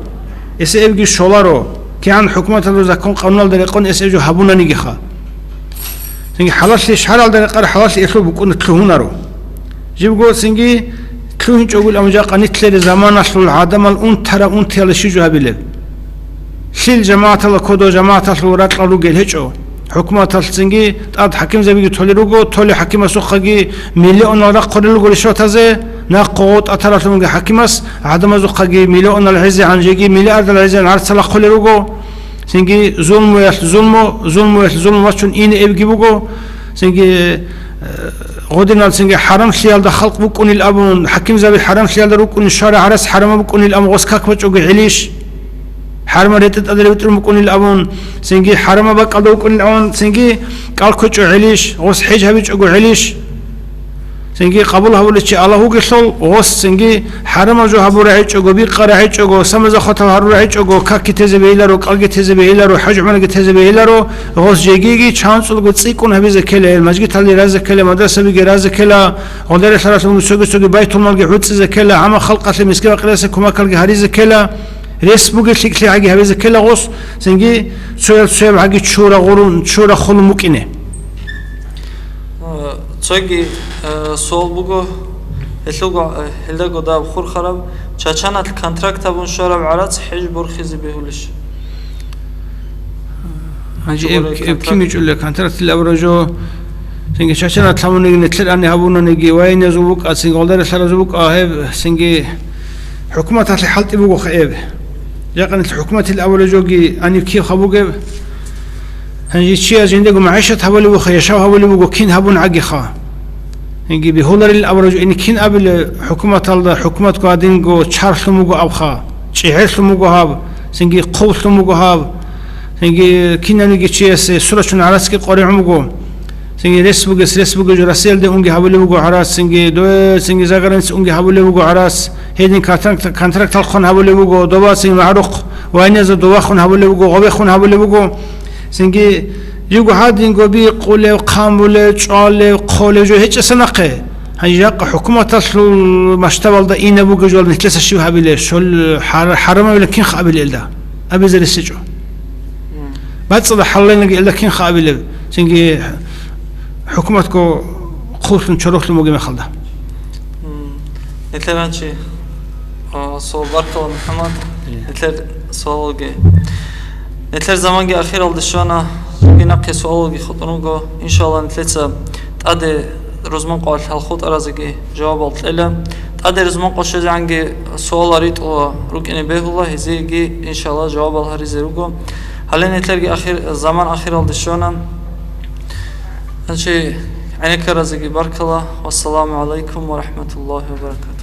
эсе эбги щоларо, кигӀан хӀукуматалда закон-къануналда рекъон эсе эб жо гьабунанигиха. Цинги хӀалаллъи шаргӀалда рекъараб хӀалаллъи элъул букӀуна, лъугьунаро. Жибго цинги лъугьинчӀогуйилан жакъа нилъер заманалъул гӀадамал унтараб унтиялда щиб жо гьабилеб? Лъил жамагӀаталда кодо жамагӀаталъул ракьал ругел гьечӀо. ХӀукуматалъ цинги тӀад хӀакимзабиги толел руго, толеб хӀакимасухъаги миллионал рахъулел руго ришватазе, нахъого тӀатаралъунги хӀакимас гӀадамазухъаги миллионал гӀезегӀан, жеги миллиардал гӀезегӀан гӀарцал рахъулел руго. Цинги зулмуялъ зулму, зулмуялъ зулму вачун ине эбги буго. Цинги, э, гъодинал цинги хӀарамлъиялда халкъ букӀунил абун, хӀакимзаби хӀарамлъиялда рукӀунел, шара гӀарац хӀарамаб букӀунил абун, гъос как бачӀого гӀелищ? ХӀарамал ретӀа-тӀаде ревтӀрун букӀунил абун, цинги хӀарамаб бакӀалда вукӀунил абун, цинги кӀал кквечӀо гӀелищ, гъос хӀеж гьабичӀого гӀелищ? Цинги къабул гьабулев чи Аллагь вугелъул, гъос цинги хӀарамал жо гьабурагӀечӀого, бикъарагӀечӀого, самозахватал гьарурагӀечӀого, какги тезе бегьиларо, кӀалги тезе бегьиларо, хӀаж-гӀумраги тезе бегьиларо, гъос жегиги чанцӀулго цӀикӀкӀун гьабизе ккела, гьел мажгиталги разе ккела, мадрасабиги разе ккела, гъодари лъаралъунги цоги-цоги байтулмалги гӀуцӀизе ккела, гьама халкъалъе мискин-пакъирасе кумакалги гьаризе ккела, рес бугел лъикӀлъи гӀаги гьабизе ккела гъос, цинги цоял-цояб гӀаги чура гъурун, чура хулун букӀине. Э, цоги, э, суал буго, гьелъулго, э, гьелдаго даб хурхараб, чачаналъ контракт гьабун щвараб гӀарац хӀеж борхизе бегьулищ? Гьанже эб, Гьорай эб контракт. Ким ичӀулеб контракт лъилаб ражо? Цинги чачаналъ гьабуниги, нилъер ани гьабунанигиги, вайиназул букӀа, цинги гъолдаралъаразул букӀа, гьеб цинги хӀукуматалъе хӀалтӀи бугоха эб. Жакъа нилъ хӀукуматил абулеб жоги гьаниб кибха бугеб? Гьанже чияс жиндего магӀишат гьабулеб буха, яшав гьабулеб буго, кин гьабун гӀагиха. Гьанги бегьуларил абураб жо, ини кин абилеб хӀукуматалда, хӀукуматго гьадинго чарлъун буго абха, чӀегӀерлъун буго гьаб, цинги хъублъун буго гьаб, цинги кинаниги чиясе сурачун гӀарацги къваригӀун буго. Цинги рес бугес, рес бугев жо Россиялде унги гьабулеб буго гӀарац, цинги дое, цинги заграница унги гьабулеб буго гӀарац, гьедин контракт, контракт талхъан гьабулеб буго, доба цинги магӀрухъ вайназда довахун гьабулеб буго, гъобехун гьабулеб буго. Цинги жиго гьадинго бикъулев, хъамулев, чӀвалев, хъолев жо гьечӀеса нахъе. Гьанже жакъа хӀукуматалъул масштабалда инаб бугеб жо нилъеца щиб гьабилеб, щол хӀар-, хӀарамабилан кинха абилеб элда? Абизе рес гьечӀо. БацӀцӀадаб хӀалланаги элда кинха абилеб, цинги хӀукуматго хъуллъун чорохлъун бугеб мехалда. М, нилъер гьанчи, а, суал, баркала, МухӀаммад. Ие. Нилъер суалалги. Нилъер заманги ахиралде щвана, цоги нахъе суалалги хутӀун руго. Иншалла, нилъеца тӀаде рузман къоялъ хӀалхутӀаразеги жавабал кьела. ТӀаде рузман къо щвезегӀанги суалал ритӀула рукӀине бегьула, гьезиеги, иншалла, жавабал гьаризе руго. Гьале нилъерги ахир, заман ахиралде щвана. Гьанчи гӀенеккаразеги баркала. Вассаламу гӀалайкум ва рахӀматуллагьи ва баракатугь.